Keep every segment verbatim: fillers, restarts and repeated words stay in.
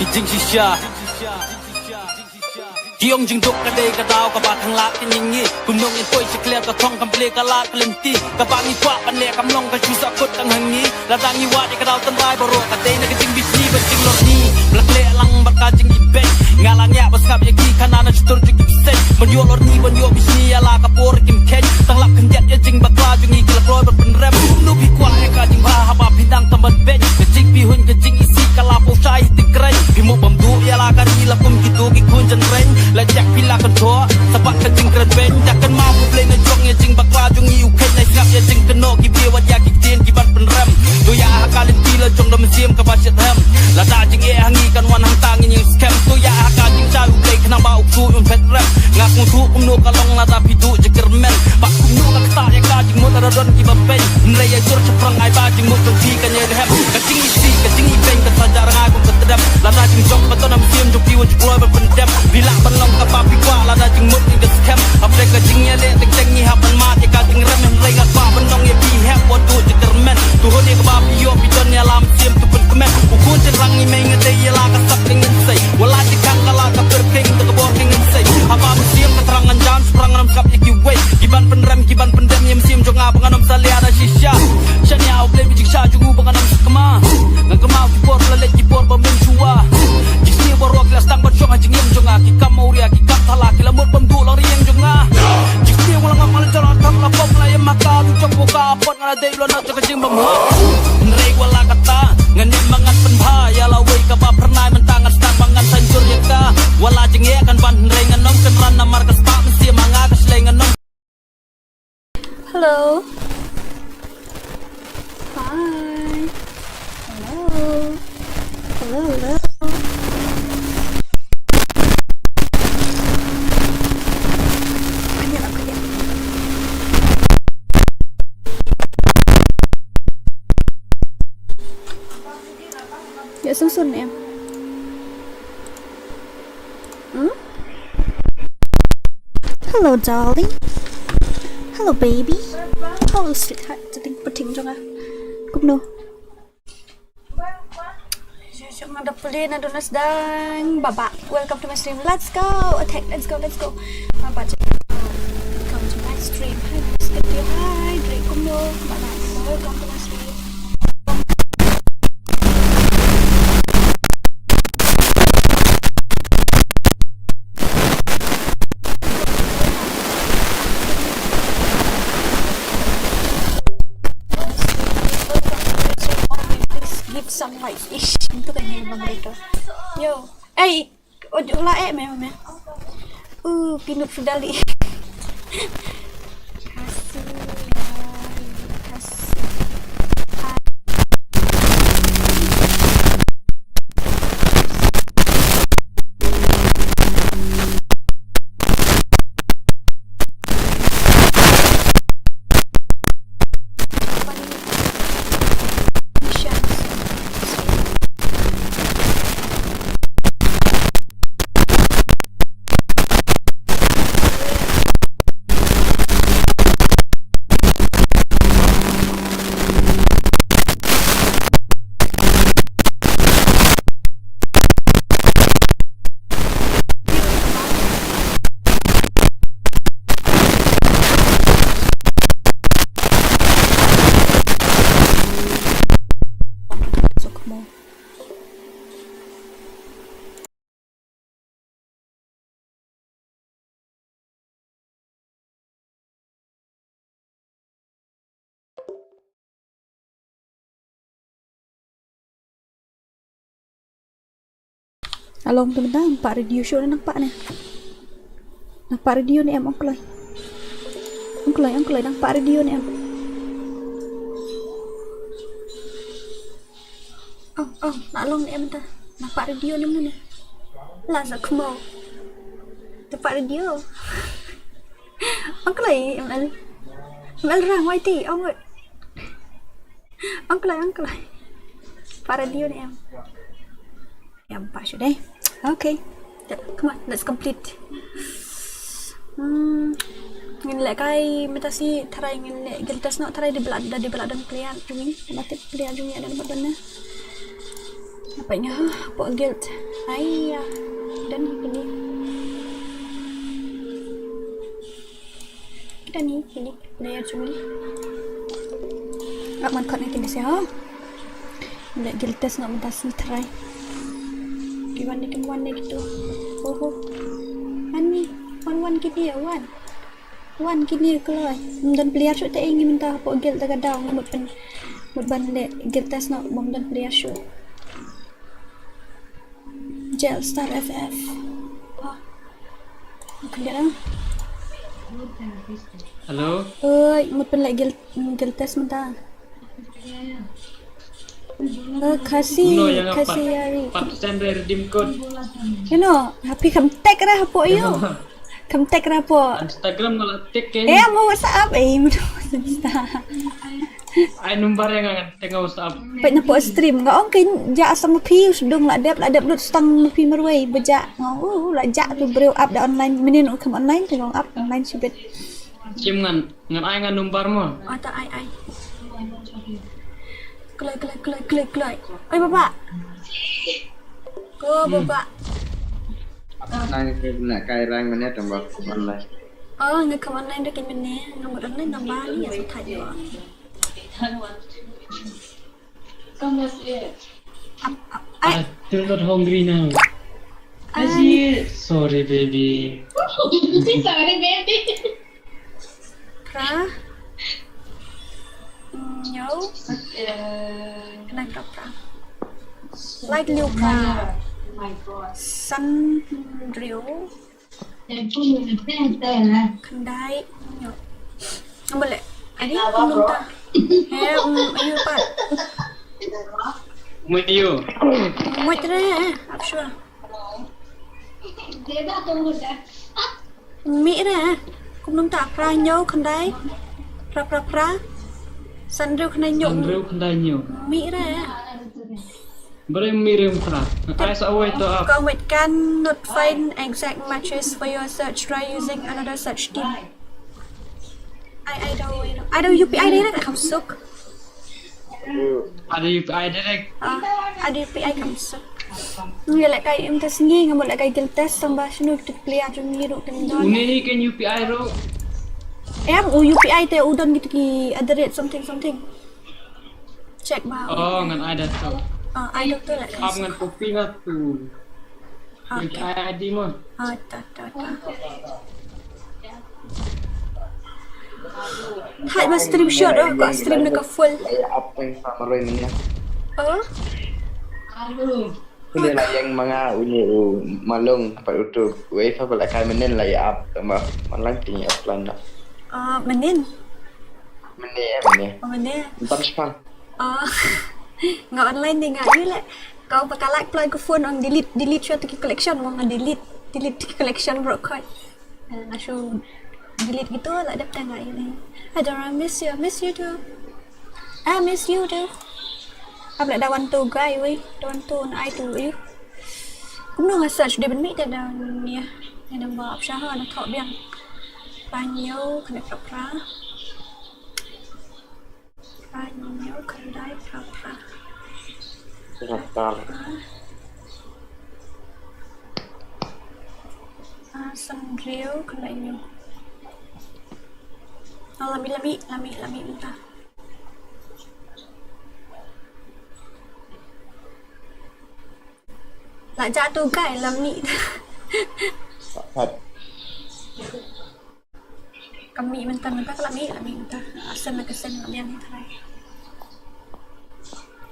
Ki jingshisha. Ki ong jingduk ka dei ka daw kaba khang lad ka jingim. Kumno ngin poi sha clear ka thong kam plie ka lad ka lynti. Kaba ngi kwah ban leh kam long ka shu sah kut tang ha ngi. Lada ngi wad ïa ka daw tynrai baroh ka dei na ka jingbishni bad jinglorni. Ba la khleh lang bad ka jingibeiñ. Nga la ngiah ba sngap ïa ki khana na shutur jong ki bseiñ. Ban ïoh lorni ban ïoh bishni ïa la ka por kim kheiñ. Tang lap khyndiat ïa jingbakla jong ngi ki la kloi ban pynrem. Kumno phi kwah ïa ka jingbha haba phi dang tam ban beiñ. Ka jingpyrhuh ka jingisih ka la poi shai ti kren. Phi mo bam duh ïa la ka ri la kum kito ki khun jynreng. La jak phi la kan thoh. Sa bad ka jingkren beiñ. Dak kan ma pu blei na jong ïa jingbakla jong ngi u kheiñ. Na sngap ïa jingkynnoh ki bia wat ïa ki ktien ki ban pynrem. To ïa ha ka lynti la jong da mynsiem kaba shet hem. Lada jingeh ha ngi kan wan hangta ngin ïeng skhem. To ïa ha ka jingshai u blei khnang ba u ksuid un phet rem. Nga sngewthuh kumno ka long lada phi duh jingkyrmen. Ba kumno ka ktah ïa ka jingmut lada don kiba beiñ. Hynrei ïa jur shaphrang ai ba jingmut jong phi kan ïai rhem. Ka jingisih ka jingibeiñ ka sa jah rngai kum ka tdem. Lada jingjop ka don ha mynsiem jong phi wat ju kloi ban pyndem. Phi lah ban long kaba phi kwah lada jingmut ngi ka skhem. Hapdeng ka jingïaleh teng teng ngi hap ban mad ïa ka jingrem. Hynrei nga kwah ban ong ïa phi hep wat duh jingkyrmen. To hun ïa kaba phi ïoh phi don ïa la mynsiem to pynkmen. U khun jynrang ngi mei nga dei ïa la ka sap ka ngin sei. Wat la jingkhang ka la ka pyrkhing da ka bor ka ngin sei. Haba mynsiem ka thrang ngan jam shaphrang ngan ym sngap ïa kiwei. Ki ban pynrem ki ban pyndem ïa mynsiem jong nga ba ngan ym salia da shisha. Shaniah U Blei ba jingshah jong u ba ngan ym sakma. Ngan kynmaw ki por la leit ki por ba mynshuwa. Jingsniew baroh ki la sdang ban shong ha jingim jong nga. Ki kam awria ki kam thala ki la mut bam duh lang ri ïing jong nga. Jingsniew nga la ngam nga la jala thang la pom la ïam ha ka du jong ka pot nga la dei u la nok jong ka jingbymhok. Hynrei wat la katta ngan ïam ma ngan pynbha ïa la wei kaba phyrnai mynta ngan sdang ma ngan sa jur ïa ka. Wat la jingeh kan ban hynrei ngan ym kynran namar ka spah mynsiem ma nga ka shlei ngan ym. Hello. Hi. Hello. Hello, hello. Khyndiat, khyndiat. Ïa, sun sun em. Hmm? Hello, darling. Hello, baby. Hello, sweetheart. Sa ting pating jong nga. Kumno? Jong nga da pule na duna sdang. Baba, welcome to my stream. Let's go. Attack. Let's go. Let's go. Baba, welcome to my stream. Hi, let's get you. Hi, Drake. Kumno? Baba, welcome to my stream. Give some life. Ish, itu kan yang nomor itu. Yo. Eh, ojo lah, eh, meh, meh. Uh, pinuk sudah li. Kasih, kasih. Along tu benda nampak radio show ni nampak ni. Nampak radio ni em ong kloi. Ong kloi, ong kloi nampak radio ni em. Ong, ong, nak long ni em ta. Nampak radio ni muni. La sa kmo. Nampak radio. Ong kloi M L. M L rang Y T, ong. Ong kloi, ong kloi. Nampak radio ni em. Ïa, nampak shuh dei. Okay. Come on, let's complete. Hmm. Ngin leh kai mynta shi tharai ngin leh guild test noh tharai dei ba la, dei ba la don player jong ngi. Ba tip player jong ngi don ba don na. Apa nga ha, apa guild. Ai ya. Dan hi kini. Dan hi kini. Player jong ngi. Ngam wan khot ngi kini sha ha. Leh guild test ngam mynta sngi trai. Ki wan ne kim wan ne kitu. Oho. Ani wan wan kini ya wan. Wan kini kloi. Ym don player shuh te ngi mynta hapoh guild da ka daw ngi mut pyn mut ban leh guild test noh bym don player shuh. Jel Star F F. Ah. Khyndiat ah. Hello. Oi, mut pynleh guild, guild test mynta. Eh, Khasi, Uno yang Khasi pat Yari. Pat send re redeem code. You know, happy kam tag ra hapoh you. Kam tag ra hapoh. Instagram nga la tag ke. Eh, mo WhatsApp eh, mo Insta. Ai number yang nga tag nga WhatsApp. Peit na poh stream nga ong kein ja sa ma phi u sdung la dep la dep lut stang ma phi marwei ba ja nga ong u la ja tu briew ap da online mynnin u kam online te nga ong ap online shibit. Shim ngan ngan ai ngan number mo. Ata ai ai. Kloi kloi kloi kloi kloi. Oi baba. Ko baba. Nang na kai rang mane tamba online. Oh nga kam online da kein mynne nga mut online namba ni ya sa thait yo. Ap ap ai. I'm still not hungry now. Ai. Sorry baby. Sorry, baby. Pra. Nyo. Nai pra pra. Like liu pra. San riu. Khyndai. Nyo. Amole. Ani kumta. He um ayu pa. Muyu. Muit re eh. Ap sure. Mih re. Kum nung ta pra nyo khyndai. Pra pra pra. San riu khyndai nyo. San riu khyndai nyo. Mih re. Bere mi re pra. Ai sa wai to ap. Kong wait can not find exact matches for your search. Try using another search team. Ai ai do ai do U P I direct kam suk. Ada U P I direct. Ah, ada U P I kam suk. Ngi leh kai im test ngi ngam leh kai guild test samba shinu kitu player jong ngi ruh kim don. Une hi kan U P I ro. Em u U P I te u don kitu ki at the rate something something. Check ba. Oh ngan ai da tu. Ah, ai do tu leh. Ap ngan copy nga tu. Okay. Ai ID mo. Ah, ta ta ta. Hai ba stream shot oh, ko stream na ka full. Lai ap teng sa maroi mania. Oh, Kule la yang manga uni u malung pat utu wei fa bala kai menen lai ap tamba malang ting offline na. ah, menin. Mene mene. Oh, menin. Entam shipang. Ah, nga online ni nga yu leh. Kau pakalak plan ku phone ong delete delete shot ki collection ong delete delete ki collection bro koi. Eh, nga shu delete gitu lah dep tengah ini. Hi Dora, miss you, miss you too. I miss you too. Ap leh da wan tu guy wei, da wan tu na ai tu yu. Kumno nga search dei ban mih te da ni ya. Ni da ba ap shaha na thok biang. Panyo kena pra pra. Panyo khyndai pra pra. Daftar. Ah, san riu khyndai nyo. Ah, lami lami lami lami mynta. La jatuh kai lami. Pat. Kami mynta mynta ka lami lami mynta. Asen la ka sen lami mynta.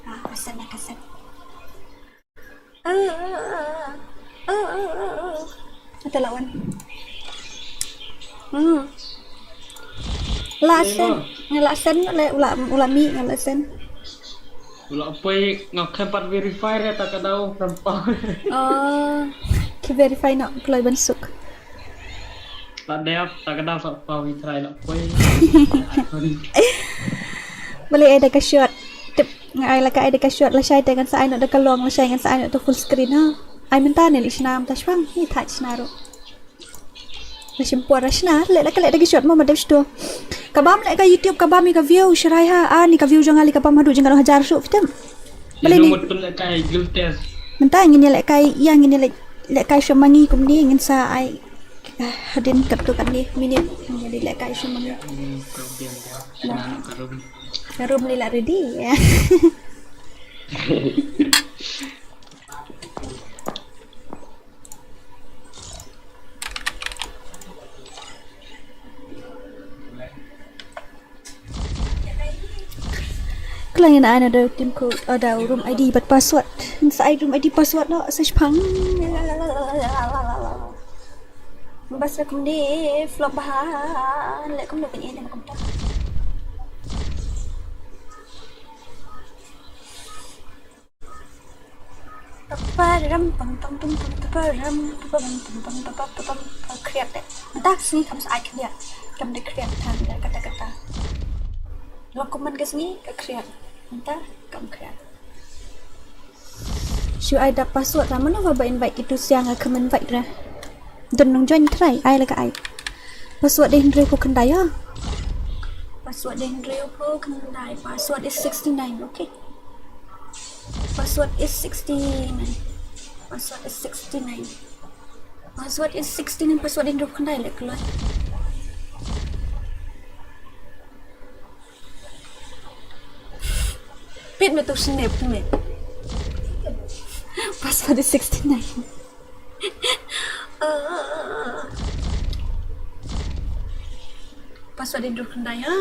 Ah, asen la ka sen. Ah, ah, ah, ah. Ata lawan. Hmm. La sen, nga la sen le ula ula mi nga la sen. Ula poi nga khem pat verify re ta ka dau kan pa. Oh, ki verify no kloi ban suk. Ta dep ta ka dau sa pa wi try la poi. Bale ai da ka shot. Tip nga ai la ka ai da ka shot la shai te kan sa ai no da ka long la shai kan sa ai no to full screen ha. Ai mynta ne li shnam ta shwang hi thach shna ro. La shim por shna le la ka le da ka shot mo ma dep shto. Ka bam le ka YouTube ka bam i ka view shrai ha ani ka view jong ali ka bam hadu jing ka hajar shu fitem. Bale Ino ni. Mut pun le kai guild test. Mynta ngin ïa lehkai, ïa ngin ïa leh, lehkai sha ma ngi kumne, ngin sa ai, ah, hadien katto katne minit ngin ïa lehkai sha ma ngi. Hmm, problem dia. Nah. Ka room. Ka room lei la ready. Khlem ngin ai na da u team code, ah, da u room I D bad password. Ngin sa ai room I D password noh, sa shipang. Bas la kumne, flop bha. Leh kumne pyn-i na kumta. Paparam, pam, pam, pam, pam, paparam, papam, pam, pam, papap, papam, pam, khriat te. Mynta ka sngi kam sa ai khriat. Kam da khriat than da kata kata. Long kumne ka sngi ka khriat. Mynta kam khriat. Shu ai da password ra, mano ba invite itu siang, kam invite ra. Don nong join try, ai la ka ai. Password dei hynriewphew khyndai, ha. Password dei hynriewphew khyndai. Password is sixty-nine, okay. Password is sixty-nine. Password is sixty-nine. Password is sixty-nine. Password dei hynriewphew khyndai, leh kloi. Pit me tu snap tu me. Password is sixty-nine. Ah. Password dei hynriewphew khyndai, ha.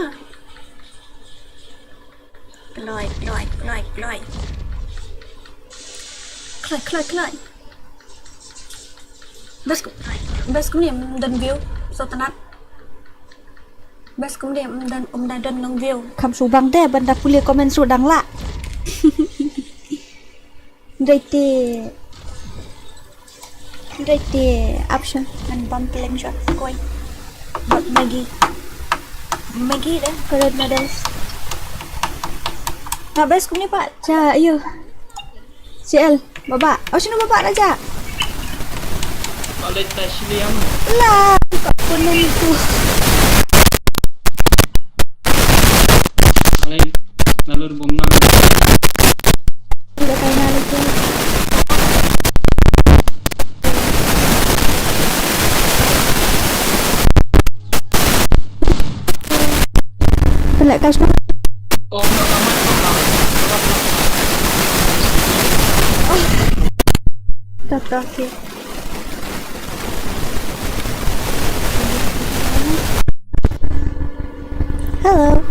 Kloi, kloi, kloi, kloi. Kloi, kloi, kloi. Best, best kumne ym don view, sngewtynnat. Best kumne ym don, ym da don long view. Kham shu bang de, ban da pule comment shu dang lah. Dei te, dei te option ngan bam pyllein shwa koi. Bad Maggi. Maggi de, curry noodles. Na best kumne pat, cha, ayo. C L, baba. Oh, shino baba raja? Balik ta shiliam. La, ka kunun tu. Balik, nalur bomna. Udah kayak nalur tu. Pelak kasih. Kata, okay. Hello.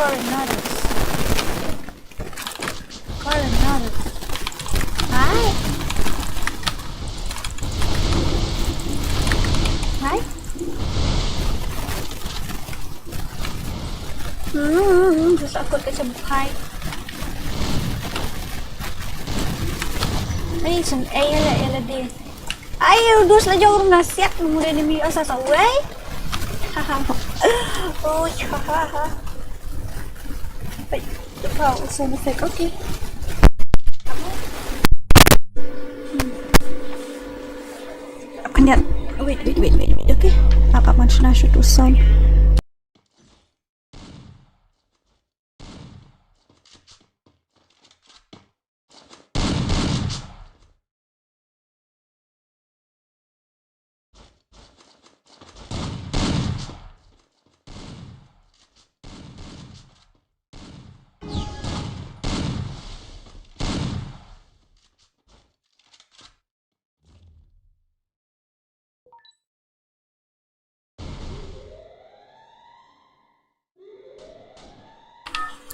Coronado. Coronado. Hi. Hi. Hmm, just aku kecebur. Hi. Ni sen eh, ella, ella di. Ai, u dus la jauh nasiat, mula ni mi asa sawai. Haha. Oh, haha. Wait, wow, so nasiat, okay. Aku niat. Wait, wait, wait, wait, wait, okay. Aku akan shna shoot u sound.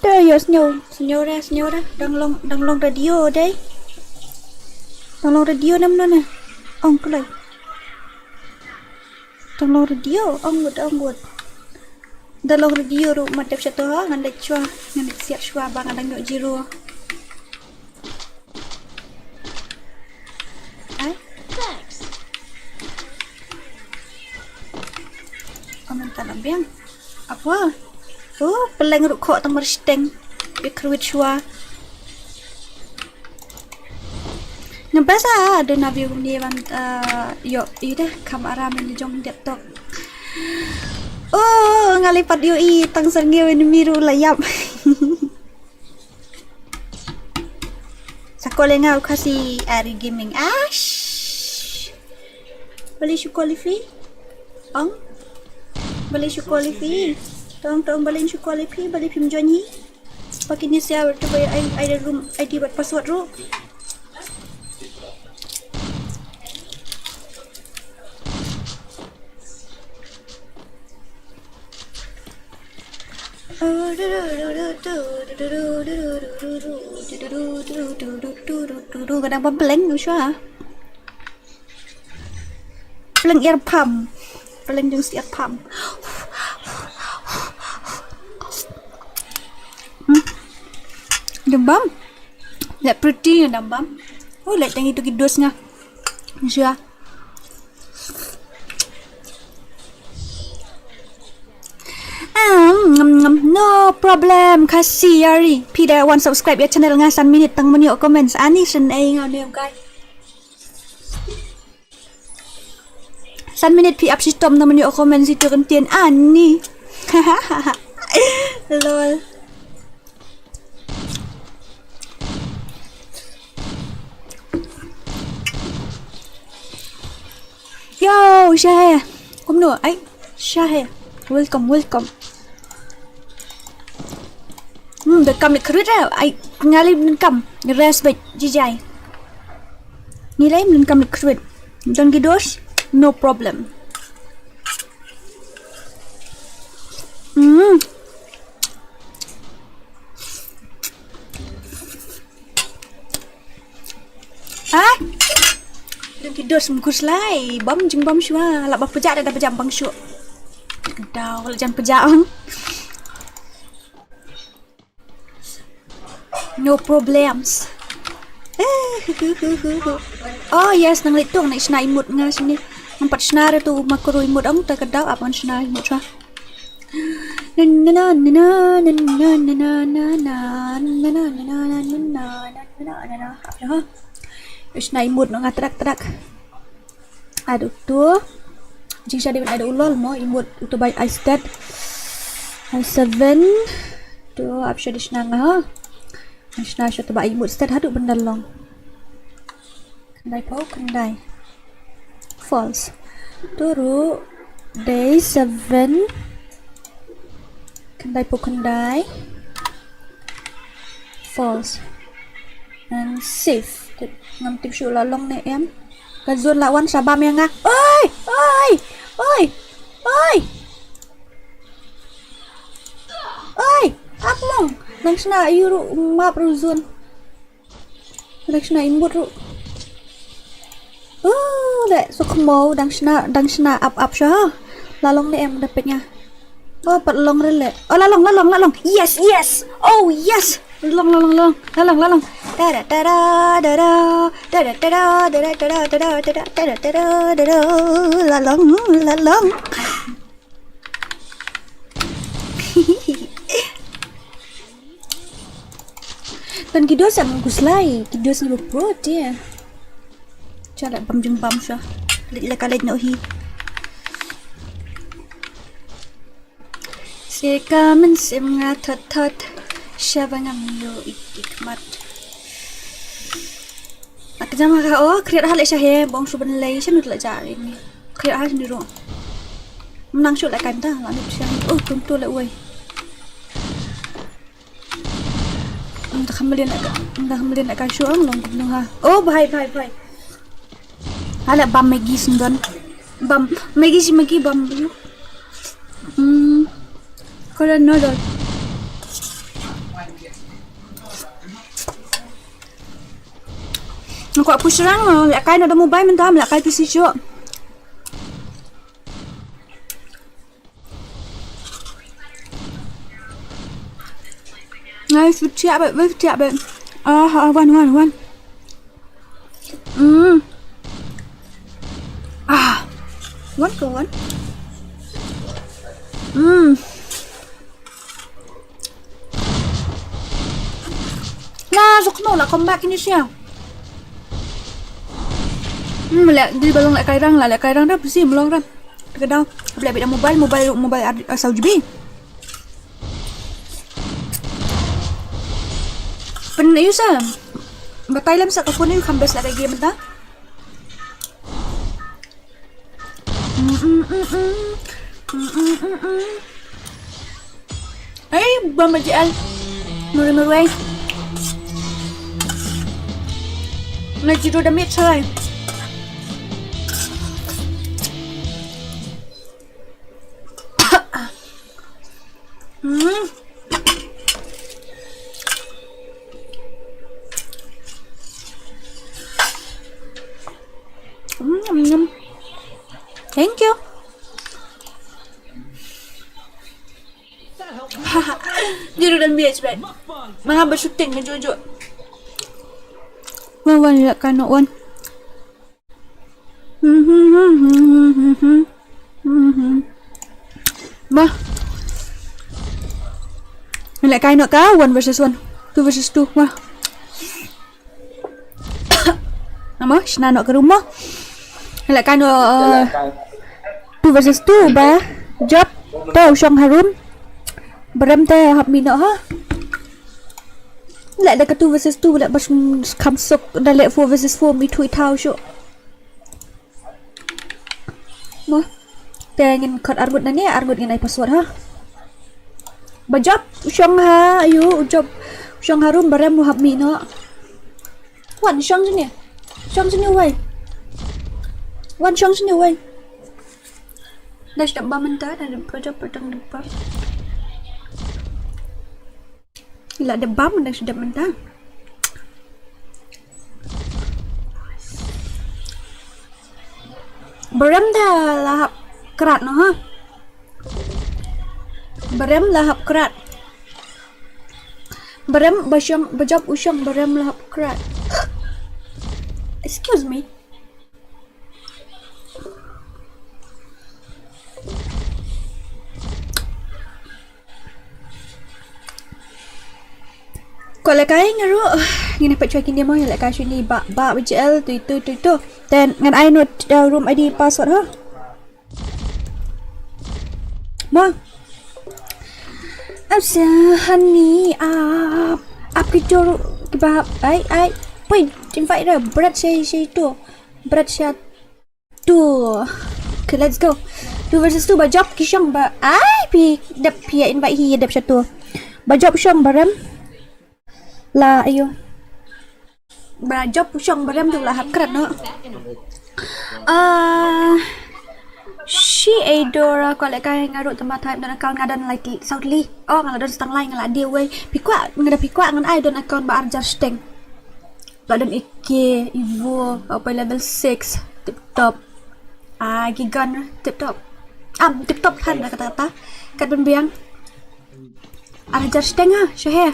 Te ïa sngew, sngew re, sngew re. Dang long, dang long radio dei. Dang long radio nam nane. Ong kloi. Dang long radio, ong wut, ong wut. Da long radio ruh mat dep shato ha, ngan dep shwa, ngan dep siap shwa ba ngan dang ïoh jiro. Ai? Thanks. Aman ta lam biang. Apa? Oh, peleng ruh kok tang mar shteng. Ïa kyrwit shwa. Nabasa ada nabi kumni ban, eh, yo, ida kam aram ni jong laptop. Oh, ngali pat yo i tang serngew ini miru layap. Sa kol ïa nga u Khasi Ari Gaming. Ash. Balei shu kol ïa phi? Ong. Balei shu kol ïa phi? Tong tong balei shu kol ïa phi? Balei phim join hi? Pakai ni sia tu bai ai ai room I D bad password ruh. Kadang bam peleng, Joshua. Peleng air pump. Peleng jong si air pump. Hmm. Dang bam. Lek pretty dang bam. Oh, lek tangi tu ki dos nga. Joshua. Um, ngam, ngam, no problem, Khasi Ari. Phi da wan subscribe ïa channel nga san minit tang mani comments. Ani shen ei nga ne guy. San minit phi ap shitom tang mani comments itu kan tien ani. Lol. Yo, Shahir. Kumno, ai, Shahir. Welcome, welcome. Hmm, da kam ni krit eh. Ai, ngali kam. Respect, jijai. Nilai mlin kam ni krit. Don gidos, no problem. Hmm. Ah? Dang ki dos mkus lai, bam jing bam shwa, la ba pejak da pejak bang shu. Dau la jan pejak ang. No problems. Oh yes, nang litung nang shna imut nga sini. Nampat shna re tu makro imut ang ta kedau apa shna imut shwa. Shna imut nga trak trak. Aduh tu. Jing shadi ada ulol mo imut utu bai I stat. I seven. Tu ap shadi shna nga ha. Shna shatu bai imut stat hadu bendalong. Khyndai phew khyndai. False. Turu day seven. Khyndai phew khyndai. False. And save. Ngam tip shuh la long ne em. Ka zone la wan sha bam ïa nga. Oi! Oi! Oi! Oi! Oi! Ap mong. Nang shna ïu ruh map ruh zone. Dang shna imut ruh. Oh, le, so khmo dang shna, dang shna ap ap sha. La long ne em da pet nga. Oh, pat long re le. Oh, la long, la long, la long. Yes, yes. Oh, yes. Long, long, long, long. La long, la long. Ta da ta da da da. Ta da ta da da da da da da da da da da da da da. La long, la long. Don ki dos ang guslai, ki dos ngi pro te. Chala bam jing bam sha. Lit la ka lit no hi. Sika men sim nga thot thot. Sha ba ngam ïoh ik ik mat. Ak jam ha ka o kriat ha le sha he bong shu ban lei sha nut la ja ini. Kriat ha sini ro. Nang shu la kan ta la nut sha. Oh tum tu la uai. Nda khamlin ka nda khamlin ka shu ang long kum ha. Oh bhai bhai bhai. Hala bam Maggi sindon. Bam Maggi si Maggi bam. Hmm. Korean noodle. Kwah pyrshang, eh, lehkai noh da mobile mynta, lehkai P C shuh. Nice, betiak bet, betiak bet. Ah, ah, wan, wan, wan. Hmm. Ah. Wan ko wan. Hmm. Nah, sok no lah combat kini sia. Hmm, leh, di balong lehkai rang lah, lehkai rang dah, bisi melong dah. Ka dang, beli beda mobile, mobile, mobile ar-, ar saw G B. Pyn ayu sa. Batai lem sa ka phone ayu kham best lah ka game ta. Mm, mm, mm, mm. Mm, mm, mm, mm. Ai, bam aja al. Murui, murui. Na zero damage, hai. Hmm. Hmm, yum, yum. Thank you. Dia dah ambil cepat. Manga ba shooting kan jujur. Wan, wan, lehkai noh, wan. Bah. Lehkai noh ka one versus one. Two versus two. Bah. Nama? Shna noh ka room mo. Lehkai noh, uh, two versus two, bah. Jop. Te u shong ha room. Ba rem te hap mih noh ha. Leh da ka two versus two, leh bas, mm, kham suk da leh four versus four, mi thui thaw shuh. Mo. Te ngin khot arngut na ne, arngut ngin ai password ha. Ba jop, u shong ha, ayu, u jop. U shong ha room, ba rem u hap mih noh. Wan, shong sini. Shong sini wai. Wan, shong sini wai. Dash da bam mynta, da ba jop, ba dang da bam. La da bam, dash da mynta. Ba rem da la hap krat noh ha. Ba rem la hap krat. Ba rem ba shong, ba jop u shong, ba rem la hap krat. Excuse me. Ko lehkai nga ruh, ngin pat chwa kine mo, lehkai shini ba, ba, B J L, tu, tu, tu, tu. Then, ngan ai noh, uh, room I D password ha. Mo. Ap sa hani ap. Ap ki jor ki ba, ai, ai. Poi, invite ra, berat sha, sha tu. Berat sha tu. Okay, let's go. Two versus two, ba jop ki shong ba. Ai, pi, dep pi ya invite hi, dep sha tu. Ba jop shong ba rem. La, ayo. Ba jop u shong ba rem tu la hap krat noh. Ah, shi ei dora ko lehkai nga ruh tama type don account nga don like South Lee. Oh, nga la don stang lai nga la dia wei. Pi kwah, nga da pi kwah ngan ai don account ba arjar steng. La don A K, Evo, apa level six, tip top. Ah, ki gun, tip top. Am, tip top kan da kata-kata. Kat ben biang. Ar hajar shiteng ha, sha he.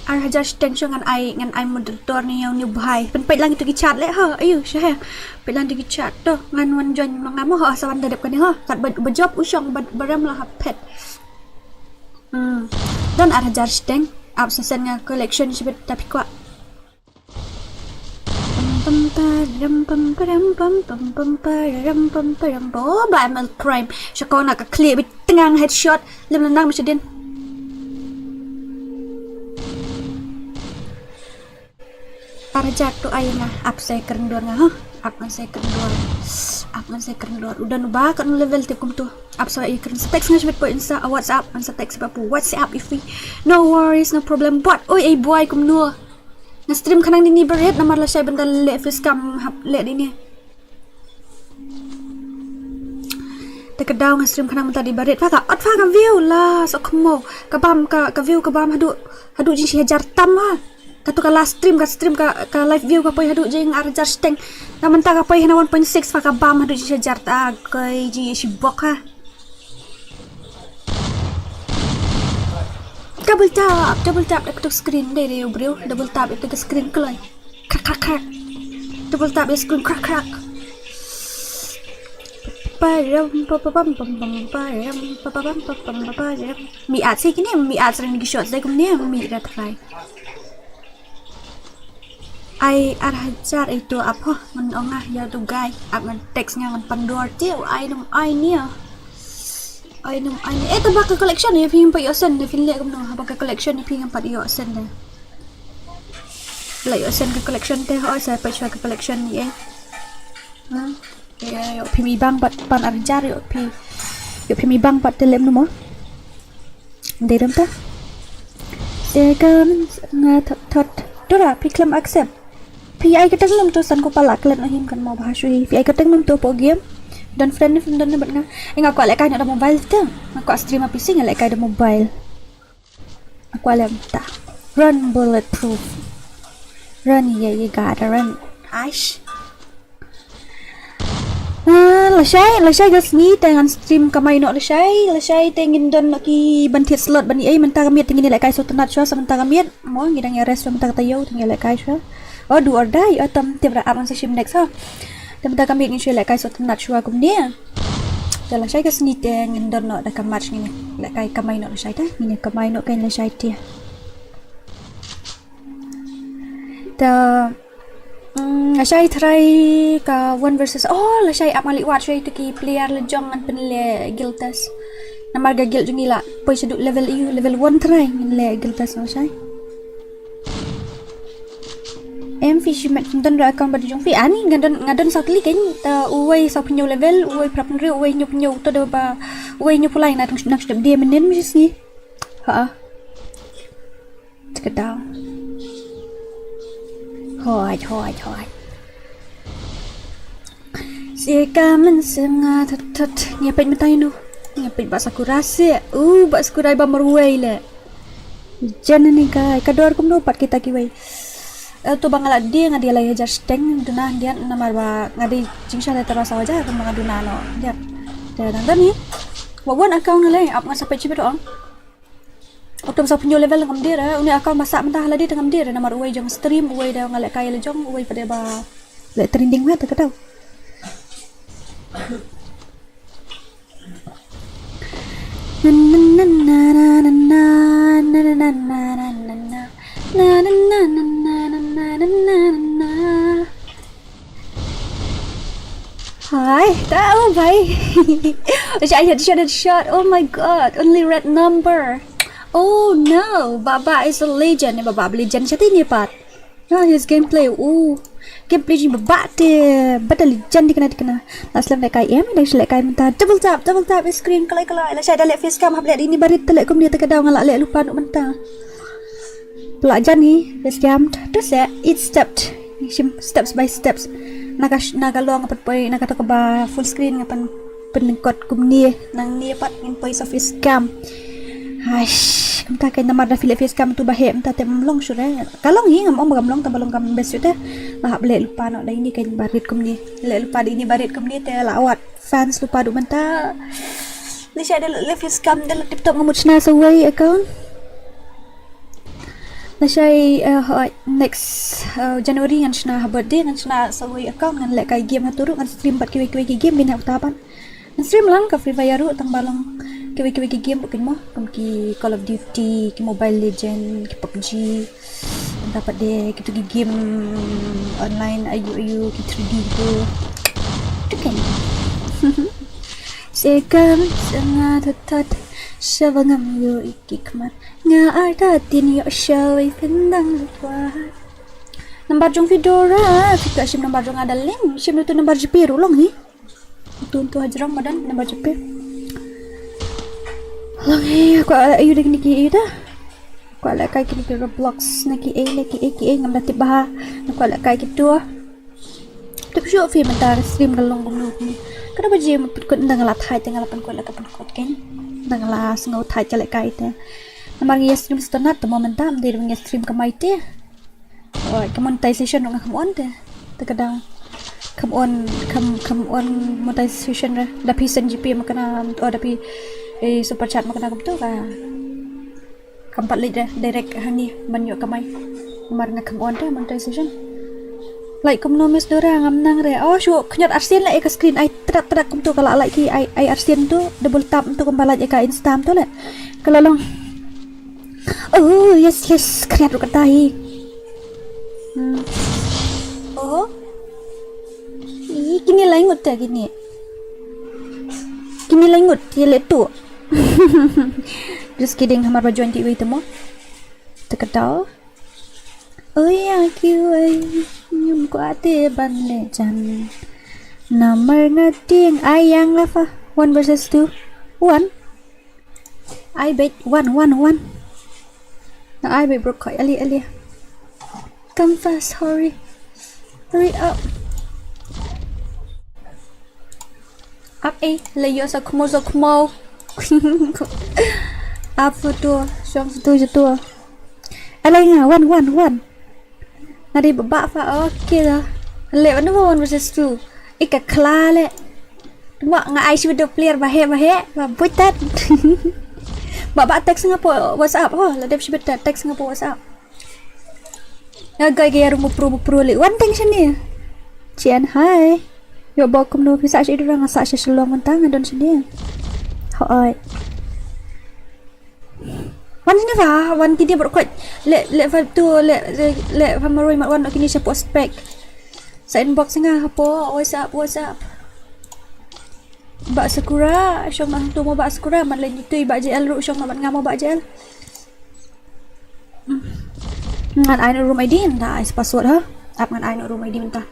Ar hajar shiteng sha ngan ai, ngan ai moderator ni ïa u bhai. Pynpeit lang ïa tu ki chat leh ha, ayu, sha he. Peit lang tu ki chat to, ngan wan join ma nga mo ha, sa wan da dep kane ha. Kat ba, ba jop u shong, ba, ba rem la ha phet. Hmm. Don ar hajar shiteng, ap sa send nga collection shibit tapi kwah. Pam pam pa ram pam pa ram pam pam pam pa ram pam pa ram pam. Oh, ba Emerald Prime. Sha kong na ka khlieh beit tnga headshot. Lem la nang ma sha dien. Ar hajar to ai nga ap sa kren dur nga ha. Ap ngan sa kren dur. Ap ngan sa kren dur. U don ba kan level tip kumto. Ap sa ai kren sa text nga shibit po Insta, ah, WhatsApp, ngan sa text ba po WhatsApp if we. No worries, no problem. But oi, ei boy kumno. Nga stream khnang dini barit namar lashai ban da leh facecam hap leh dini. Te ka daw nga stream khnang mynta dini barit. Pha ka, ot pha ka view la, so khmo. Ka bam ka, ka view ka bam haduh, haduh jingshi hajar tam ha. Atu ka last stream, ka stream ka, ka live view ka poi haduh jing ar hajar shiteng. Na mynta ka poi hana one point six, pha ka bam haduh jing hajar ta, koi jing shi bok ha. Double tap, double tap ïa ka screen dei dei bro, double tap ïa ka screen kloi. Krak krak krak. Double tap ïa screen krak krak. Param pa pa pam pam pam param pa pa pam pa pam pa param. Mi at se kine, mi at sering ki shot dei kumne, mi rat rai. Ai ar hajar itu apa ngan ong ah ïa tu guy ap ngan text nga ngan pandor tiu ai num ai nia. Ai num ai nia. Eh, taba ka collection ïa phi ngam pat ïoh send ïa phi leh kumno haba ka collection ïa phi ngam pat ïoh send ïa. La ïoh send ka collection te ho sa pat shwa ka collection ni eh. Ha? Ïa, ïoh phi mi bang pat pan ar hajar ïoh phi. Ïoh phi mi bang pat te lem no mo. Dei dam ta. Te kan nga thot thot. Tura phi khlem accept. Phi ai ka teng nam tu san ko pala klet na him kan mo bha shui. Phi ai ka teng nam tu po game. Don friend ni friend don ni bat nga. Eh, nga kwah leh kai na da mobile te. Nga kwah stream a P C nga leh kai da mobile. Nga kwah leh ta. Run bulletproof. Run, yeah, you gotta run. Aish. Ah, lashai, lashai ka sngi te ngan stream kamai noh lashai, lashai te ngin don noh ki ban thied slot ban ïa mynta ka miet te ngin ïa leh kai sngewtynnat shuwa sa mynta ka miet. Mo ngi dang ïa rest mynta ka taïew te ngi ïa leh kai shuwa. Oh, do or die, oh tam tip ra ap ngan sa shim next ha. Te mynta ka miet ngin shu ïa leh kai sngewtynnat shuwa kumne. Te lashai ka sngi te ngin don noh da ka match ngin ïa leh kai kamai noh lashai te ngin ïa kamai noh kai lashai te. Te mm, lashai tharai ka one versus, oh lashai ap ngan leh wat shuwa ïa ki player la jong ngan pynleh guild test. Namar ka guild jong ngi la poi shaduh level ïa u level one tharai ngin leh guild test lashai. Em phi shimet don ra account ba jong phi ani nga don nga don sa klik kan ta uwei sa pynñiew level uwei prap nri uwei hynñiew pynñiew to da ba uwei hynñiew pulai na tang nak sdep dia menen mi sngi. Ha. Check it out. Hoi hoi hoi. Si ka men sem nga thot thot ngi peit mynta ïa no. Ngi peit ba sakura si. U ba sakura ba marwei le. Jan ni kai ka dor kumno pat kita kiwei. Eh, to ba nga la die nga die lai hajar shiteng duna dia namar ba nga die jingsha le tara saw hajar kumba nga duna no dia. Te dang dani. Wa wan account nga le ap nga sa peit shi ba to ong. Utum sa pynñiew level ngam die re, uni account ba sah mynta ha lade te ngam die re namar uwei jong stream, uwei da nga leh kai la jong, uwei pat de ba leh trending ha te ka dau. Hi, ta oh bhai. Shot, shot, shot, shot. Oh my god, only red number. Oh no, Baba is a legend. Baba legend shati ni pat. Ah, his gameplay. Oh, gameplay jing Baba te. Baba legend di kana di kana. Last lem leh kai em, leh kai mynta. Double tap, double tap screen kalai kalai. La shai da leh face cam hap leh di ni barit te leh kumne te ka dau nga la leh lypa noh mynta. Pla jan hi, face cam, tu se, it stepped. Shim steps by steps. Na ka, na ka long pat poi, na ka to ka ba full screen nga pan, pan kot kumne, nang ni pat ngin poi sa face cam. Hash, kumta kai namar da phi leh face cam tu ba he, kumta te long sure. Ka long hi, ngam ong ba kam long, ta ba long kam best sure. Ba hap leh lypa noh da ini kai barit kumne. Leh lypa da ini barit kumne te la wat. Fans lypa duh mynta. Lashai da leh face cam da leh tip top nga mut shna sa uwei account. Lashai, eh, hoi, next, eh, January ngan shna ha birthday ngan shna sa uwei account ngan leh kai game ha tu ruh ngan stream pat kiwei kiwei ki game bina uta pat. Ngan stream lang ka Free Fire ruh tang ba long kiwei kiwei ki game ruh kin mo kum ki Call of Duty, ki Mobile Legend, ki PUBG. Dapat de kitu ki game online ayu ayu ki three D tu. Tu kan. Second sanga tatat shabangam yo iki kmat nga arta tin yo shawai pendang lutwa. Nambar jong Fedora, fika shim nambar jong ada link, shim tu nambar G P ruh long hi. Tun tu hajrong madan na baca pe. Lang he, aku ayu dek niki ayu dah. Aku ala kai kini ke Roblox naki eh naki eh ki eh ngam dah tip bah. Aku ala kai kitu. Tip shu fi mentar stream ka long kumno kumno. Kada baje mut put kut ndang la thai te ngala pan kut la ka pan kut ken. Ndang la sngau thai chalek kai te. Namar ngi stream setonat te mo mentar mending ngi stream ka mai te. Oh, ka monetization ruh nga kham on te. Te ka dang kham on, kham, kham on monetization re. Da phi send G P ma kane, oh, da phi, eh, super chat ma kane kumtu ka. Kam pat leit re, direct hangne ban ïoh kamai. Namar nga kham on te monetization. Like kumno Miss Dora, ngam nang re. Oh, shu khyndiat arsien la ïa ka screen, ai trak trak kumtu ka la like hi, ai, ai arsien tu, double tap tu kumba like ïa ka Insta tu le. Ka la long. Oh, yes, yes, khyndiat ruh kata hi. Hmm. Oh. Ih, kine lai ngut te kine. Kine lai ngut, ïa le tu. Just kidding, hamar ba join ti wei te mo. Te kata. Oh ya, kiwei. Ngam kwah te ban leh jan. Namar nga tieng, ai ïa nga fa. One versus two. One. Ai beit, one, one, one. Na ai beit, bro, koi, ali, ali. Come fast, hurry. Hurry up. Up, eh, le yo sa khmo, sa khmo. Up photo, shong photo je tu. Alai nga, one, one, one. Nga dei ba ba fa, okay da. Le, one, one versus two. Ika khla le. Wa nga ai shi da player ba he, ba he, ba buitat. Ba ba text nga po WhatsApp, oh, la dep shi da text nga po WhatsApp. Nga gai gai rum pro pro le. One thing shane. Chian hai. Yo bok kumno phi sa shi dura nga sa shi shalong mentang don shane. Hoi. Wan sini fa, wan kini baru koi. Le, le fa tu, le, le, le fa maroi mat wan kini shapo spek. Sa inbox nga hapo, what's up, what's up. Ba Sakura, shong nang tu mo ba Sakura, mat le nitui ba J L ru, shong mat nga mo ba J L. Ngan ai no room I D, nta ai password ha. Ap ngan ai no room I D nta.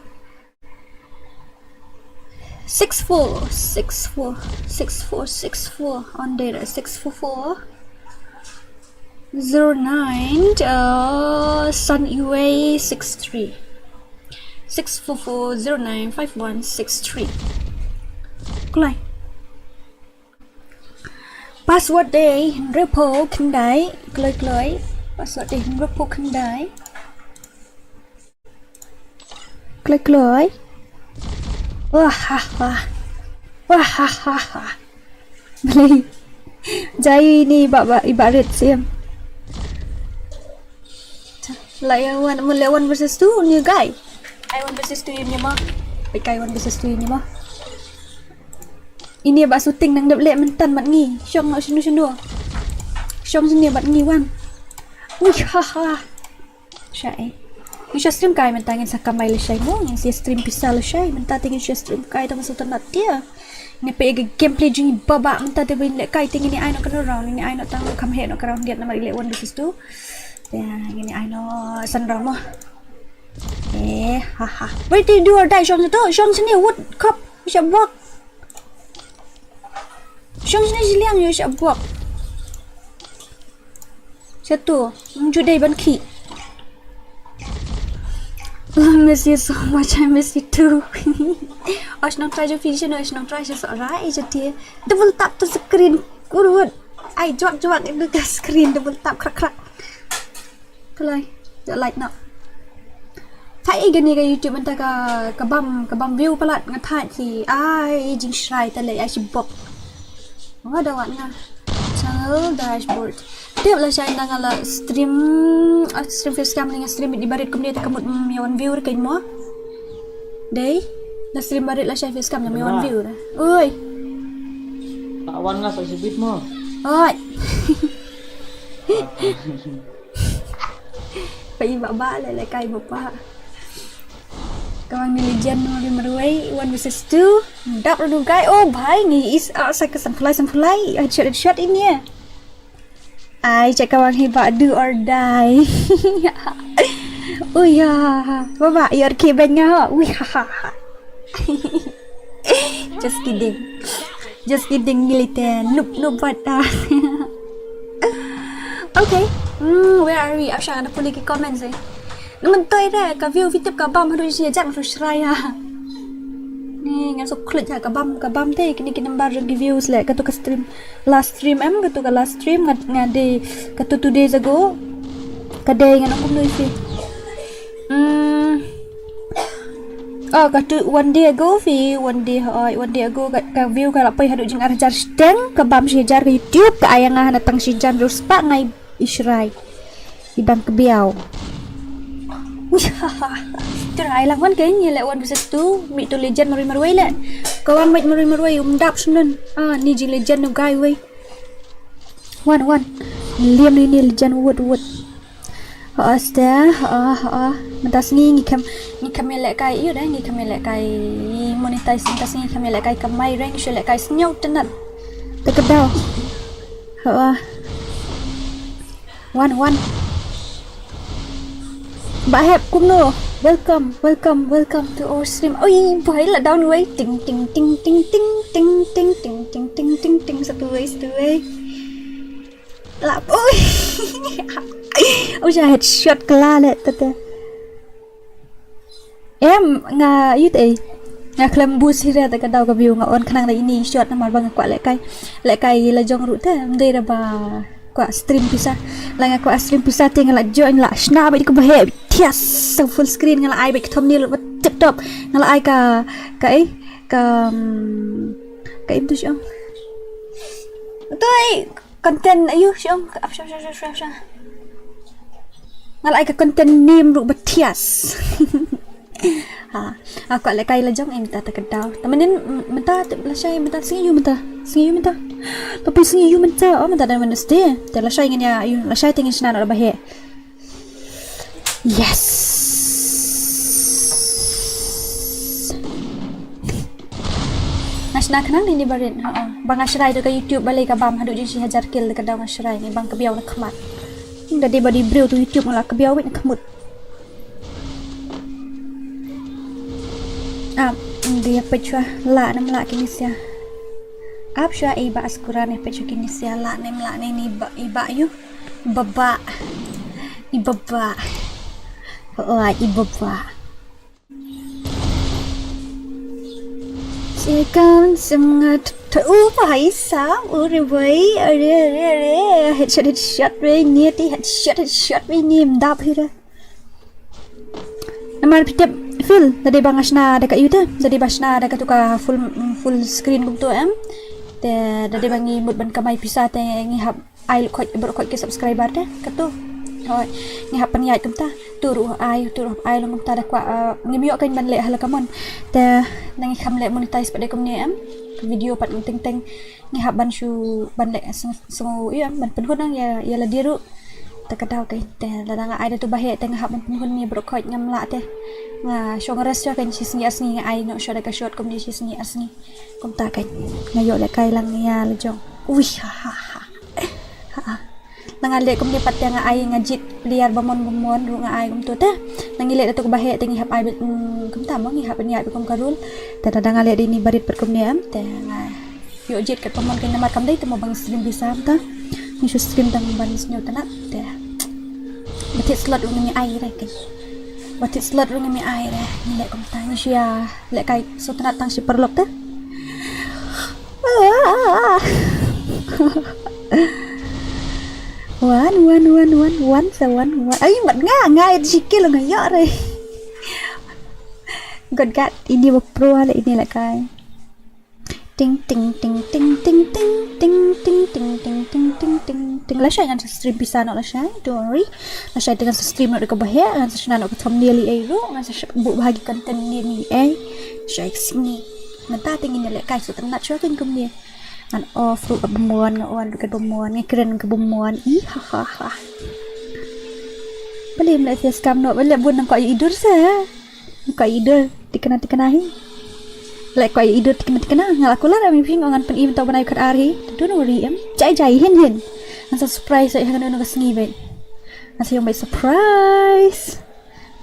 Six four, six four, six four, six four. On data, six four four zero nine, uh, Sun Iwei six three. Six four four zero nine five one six three. Kulai. Password de hynriewphew khyndai, kloi kloi. Password de hynriewphew khyndai. Kloi kloi. Wah ha ha. Wah ha ha ha. Blei. Jai ni ba ba ibarit sim. Lai one, mun le one versus two ni gai. Ai one versus two ni ma. Pai kai one versus two ni ma. Ini ba shooting nang dep le mentan mat ngi. Shong no shinu shinu. Shong sini bat ngi wan. Wih ha ha. Shai. Ngi sha stream kai mentan ngin sa kamai le shai mo. Ngin sa stream pisa le shai. Mentan te ngin sha stream kai tang sultan nat dia. Ngi pe ga gameplay jing baba mentan te bin le kai te ngin ai no kena round. Ngin ai no tang kam he no ka round dia namar ile one versus two. Ya, ngin ai no san round mo. Eh, ha ha. Wait, do or die shong tu. Shong sini wood cup. Sha bok. Shong sini jiliang yo sha bok. Satu, judai ban ki. I miss you so much, I miss you too. Osh nong try jo finish no, osh nong try jo so rai jo tie. Double tap to screen. Kurut. Ai juak juak itu ke screen double tap krak krak. Kalai, da like na. Thai gani ka YouTube mynta ka ka bam ka bam view palat nga thai ki ai jing shrai ta le ai shibok. Nga da wat nga. Channel dashboard. Tip la shai na nga la stream ah, stream face cam ni nga stream di barit kumne ta kamut mm, yawan view re mo. Dei. La stream barit la shai face cam na yawan view re. Oi. Awan nga sa shibit mo. Oi. Pai ba ba le le kai ba pa. Kawang ni legend no ri marwei one versus two. Dap ru kai. Oh bhai ni is ah, sa ka samplai samplai. Headshot headshot ini ya. Ai cak kawang hi ba do or die. Oh ya. Ba ba your kibeng nga. Wih ha ha. Just kidding. Just kidding, militan. Noob, noob, what the? Okay. Hmm, where are we? Asyik ada pulih ke comment sih. Naman toy deh, ka view fitip ka bam hadu isi ajak tu shrai ha. Ni ngan so klik ha ka bam ka bam te kini ki number jong ki views le ka tu ka stream last stream em ka tu ka last stream nga nga de ka tu two days ago ka de ngan aku menu isi. Oh, ka tu one day ago phi, one day, oh, one day ago ka, ka view ka la poi haduh jing ar hajar shiteng, ka bam shi hajar ka YouTube, ka ai ïa nga hana tang shi jan rus pa ngai ishrai. I bam ka biaw. Uish, ha, ha. Tu ai lang wan ka ngi leh one versus two, mi tu legend marwei marwei leh. Ka wan wait marwei marwei, um dap shnun. Ah, ni jing legend nu guy wei. Wan, wan. Liam ni ni legend wut wut. Ha, ste, ha, ha. Mynta sngi ngi kam, ngi kam ïa leh kai, ïa deh, ngi kam ïa leh kai monetize, mynta sngi ngi kam ïa leh kai kamai reng, shu leh kai sngewtynnat. Te ka daw. Ha. Wan, wan. Bah Hep kumno? Welcome, welcome, welcome to our stream. Oi, boy, la down wei. Ting ting ting ting ting ting ting ting ting ting ting ting ting satu wei, satu wei. La, oi. Oi, headshot kala le tete. Em, nga ïu te. Nga khlem boost hi re te ka daw ka view nga on khnang da ini shot namar ba nga kwah leh kai. Leh kai la jong ruh te, ym dei re ba kwah stream pisa. La nga kwah stream pisa te nga la join la shna ba ka ba he. Thias sa full screen nga la ai ba ka thumbnail ba tip top. Nga la ai ka, ka eh, ka, mm, ka im tu shong. Tu eh, content ayu shong. Ap shong, shong, shong, shong, shong. Nga la ai ka content name ruh ba thias. Ha, ha, kwah leh kai la jong eh mynta te ka daw. Te mynnin, m-, mynta te la shai mynta sngi ïu mynta. Sngi ïu mynta. Ka pun sngi ïu mynta. Oh, mynta da Wednesday. Te la shai ngin ïa ïu, la shai te ngin shna na ba he. Yes. Nga shna khnang ni ni barit. Ha, ha. Ba nga shrai tu ka YouTube balei ka bam haduh jin shi hajar kill ka daw nga shrai ni bang ka biaw na khmat. Nga dei ba dei briew tu YouTube nga la ka biaw wit na khmut. Ap, dei peit shwa la nam la kini sia. Ap shwa i ba askuran peit shwa kini sia la nam la ni ni ba i ba yu. Baba. I baba. Oh, i baba. Sikan semangat ta upa hai sa ure wei are are are headshot headshot wei ni ti headshot headshot wei ni mdap hira. Namar pitep feel tadi bang ashna da ka yu te tadi bang ashna da ka tu ka full full screen kum tu em. Te tadi bang ngi mut ban kamai pisa te ngi hap ai lut khoit bro khoit ki subscriber te katu. Hoi ngi hap pynïaid kumta tu ruh ai tu ruh ai long kumta da kwah ngim ïoh kan ban leh hala kamon. Te nang kham leh monetize pat de kumne em. Video pat teng teng ngi hap ban shu ban leh sngew ïa ban pynhun nang ïa ïa la dei ruh. Te ka daw kai te lada nga ai da tu ba heh te nga hap ban pynhun ni bro khoit ngam lah te. Nga shong rest ïa kan shi sngi ar sngi nga ai noh shot da ka shot kumne shi sngi ar sngi. Kumta kan nga ïoh leh kai lang ïa la jong. Ui ha ha ha. Ha. Nga leh kumne pat te nga ai nga jied liar ba mon ba mon ruh nga ai kumtu te. Nga ngi leh da tu ba heh te ngi hap ai kumta mo ngi hap ïa kum ka rul. Te da nga leh dei ni barit pat kumne em te nga ïoh jied kat ba mon kan namar kam dei te mo bang stream bisa ta. Ngi shu stream tang ban sñiaw tnat te. Ba thied slot ruh ngi ai re kan. Ba thied slot ruh ngi ai re ngi leh kumta ngi shu ïa leh kai shu tnat tang shi paralok te. Wan wan wan wan wan sa wan wan. Ai mat nga nga it shi kilo nga ïoh re. Gat gat ini ba pro le ini leh kai. Ting ting ting ting ting ting ting ting ting ting ting ting ting ting. Lashai ngan sa stream pisa noh lashai. Don't worry. Lashai te ngan sa stream noh da ka ba heh ngan sa shna noh ka thumbnail ïa ruh ngan sa buh bha ki content ïa. Shai ka sngi. Mynta te ngin ïa leh kai shu tnat shuwa kan kumne. Ngan off ruh ka bymon ngan on ruh ka bymon ngan kren ka bymon. Ih ha ha ha. Balei ym leh face cam noh balei bun nang kwah ïa i dur sa. Kwah i dur tikna tikna hi. Leh kwah i dur tikna tikna nga la kular ami phi nga ngan pyn-i mynta u bnai u khatar hi. Don't worry em. Jai jai hin hin. Ngan sa surprise ïa kano kano ka sngi bad. Ngan sa ïoh bad surprise.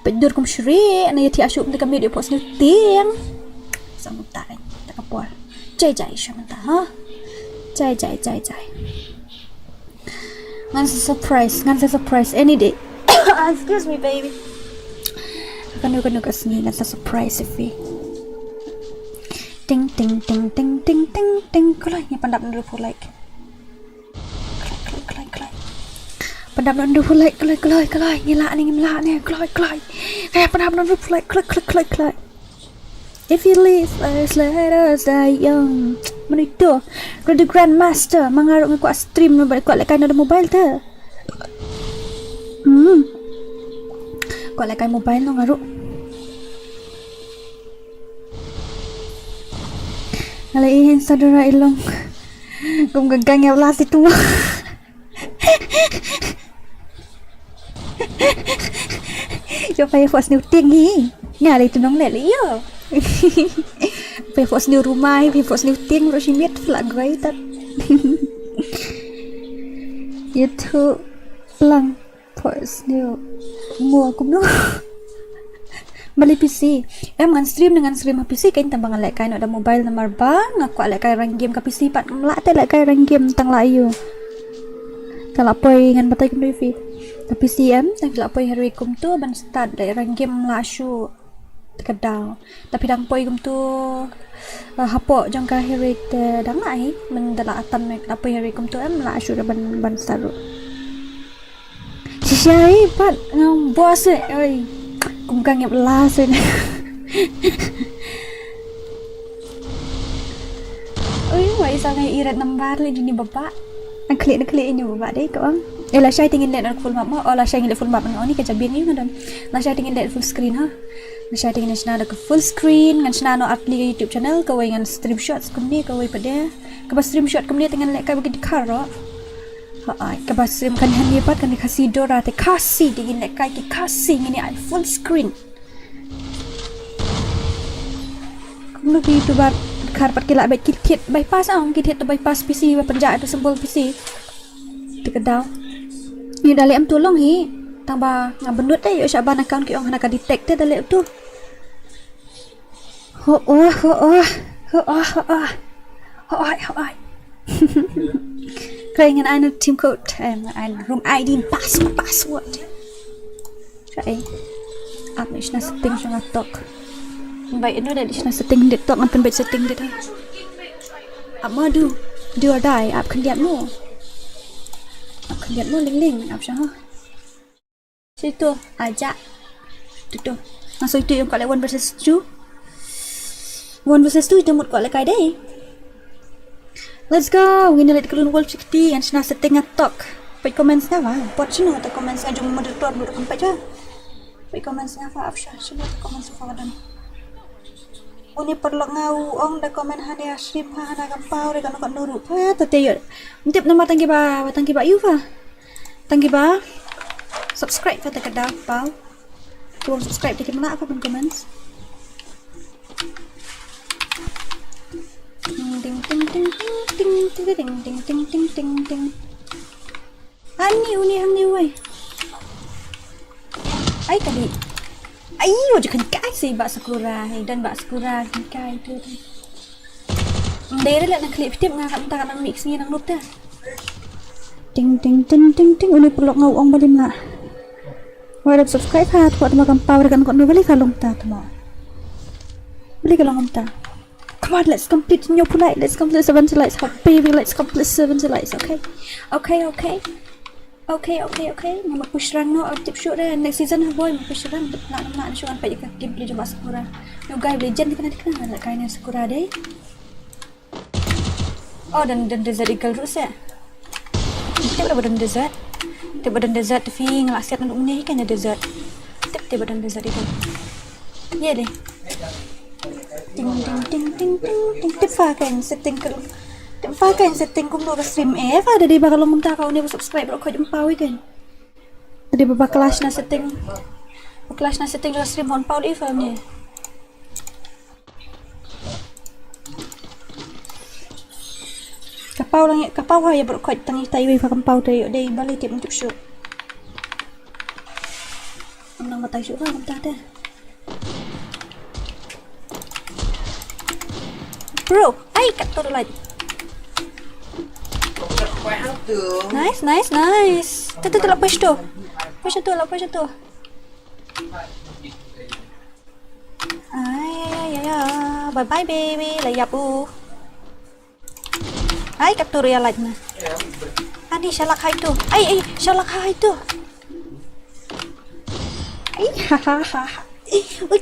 Bad dur kum shri na ïa thi ashuh mynta ka miet ïa pok sngi tieng. Sa mynta kan ta ka por. Jai jai sha mynta ha. Jai jai jai jai. Ngan sa surprise, ngan sa surprise any day. Excuse me baby. Kano kano ka sngi ngan sa surprise ïa phi. Ting ting ting ting ting ting ting. Kulai ngi pandap ndu pulai. Kulai kulai kulai kulai. Pandap ndu pulai kulai kulai kulai. Ngi lah ni ngi lah ni kulai kulai. Ngi pandap ndu pulai kulai kulai kulai kulai. If you leave us, let us die young. Mano ito? Kano the Grandmaster? Ma nga ruh nga kwah stream, no, bad kwah lehkai noh da mobile te. Hmm. Kwah lehkai mobile noh nga ruh. Nga la ïohi Instagram i long. Kum ka gang ïa u last itu. Ïoh phi phohsniew tieng hi. Nga lei tu nongleh lei ïoh. Phi phohsniew rumai, phi phohsniew tieng ruh shi miet phi lah guai tat. Ïa tu lang. Phohsniew. Mo kumno. Balei P C? Em, ngan stream ne ngan stream ha P C, kan tang ba ngan lehkai noh da mobile namar ba nga kwah lehkai rank game ka P C pat, ngam lah te lehkai rank game tang la ïoh. Tang la poi, ngan batai kumno ïa phi. Ka P C em, tang phi la poi ha ri kumto ban start leh rank game, la shu. Te ka daw. Te phi dang poi kumto, eh, hapoh jong ka hi ri te dang lah hi. Mynta la atan me la poi ha ri kumto em, la shu da ban, ban start ruh. Shisha hi pat ngam bua se. Oi. Kum ka ngep la se. Oi, wai sa ngai irat nambar le jini baba. Ang klik na klik ini baba dei ko ang. Eh, la shai tingin let full map mo. Oh, la shai ngin let full map, ngan on ni ka jabieng ni ngadon. La shai tingin let full screen ha. La shai tingin shna da ka full screen, ngan shna noh artylli ka YouTube channel, kawei ngan stream shorts kumne, kawei pat de. Kaba stream short kumne te ngan lehkai ba ki dkhar ruh. Ha, ai, kaba stream kan hani pat kan Khasi Dora te Khasi, te ngin lehkai ki Khasi ngin ïa ai full screen. Kumno ki YouTuber dkhar pat ki lah bad ki thied bypass, ong ki thied to bypass P C ba pynjah to symbol P C. Te ka daw. Ïoh da leh em tu long hi. Tang ba nga bynnud te ïoh shah ban account ki ong hana ka detect te da leh tu. Ho oh, ho oh, ho oh, ho oh. Ho oh, ho oh. Kren ngan ai na team code, em, ngan ai room I D, pass, password. Kren. Ap ni shna setting shong atok. Bai inu da di shna setting di tok, ngan pynbeit setting di tok. Ap ma du, do or die, ap khyndiat mo. Ap khyndiat mo ling ling, ap shah. Situ aja. Tu tu. Langsung itu ïa ka leh one versus two. One versus two itu mut ka leh kai dei. Let's go. Ngin leh ka lun world sixty and shna setting atok. Peit comments nga ba. Pot shino ta comments nga jong moderator moderator peit ja. Peit comments nga fa afsha shino ta comments fa dan. Uni parlok nga u ong da comment hane ashrim ha hana kampaw re kano kano rupa ta te yo. Ntip nama tangki ba, tangki ba yu fa. Tang ki ba subscribe ka ta ka da pau. Ki wan subscribe ta ki mla ka ban comments. Ting ting ting ting ting ting ting ting ting ting ting. Ani uni hang ni wai. Ai ka di. Ai yo je kan kai si ba Sakura, hai dan ba Sakura kan kai tu. Dei re la na clip tip nga kan ta kan mix ni nang nup ta. Ting ting ting ting ting, uni parlok nga u ong balim la. Wa da subscribe ha, tu ma kam pau re kan kon bali ka long ta tu ma. Bali ka long ta. Come on, let's complete new pulai. Let's complete seventy likes. Oh, baby, let's complete seventy likes, okay? Okay, okay. Okay, okay, okay. Nga ma push rang no, tip shoot re. Next season ha boy, ma push rang. Na na na shuan pa ika gameplay jumpa Sakura. No guy legend kana kana la kai ne Sakura dei. Oh, dan dan desert eagle ruh se. Tip ba dan desert. Tip ba dan desert, te phi nga la siat na duk ne kan desert. Tip tip ba dan desert eagle. Ye deh. Ting ting ting ting ting ting. Tip fa kan setting ka. Tip fa kan setting kumno ka stream eh. Fa da dei ba ka long mynta ka une ba subscribe ruh ka jumpa wi kan. Da dei ba ba clash na setting. Ba clash na setting ka stream hon pau le fa ne. Ka pau lang ka pau ha ya bro khoi tang ita iwi fa kam pau te yo dei bali tip tip shu. Nang batai shu fa kam ta te. Bro, ai kat tu light. Nice, nice, nice. Tu tu tu la push tu. Push tu la push tu. Ai ai ai ai. Bye bye baby, la yap u. Ai ka tur ya lait na. Ani shalak hai tu. Ai ai shalak hai tu. Ai ha ha ha ha. Ui,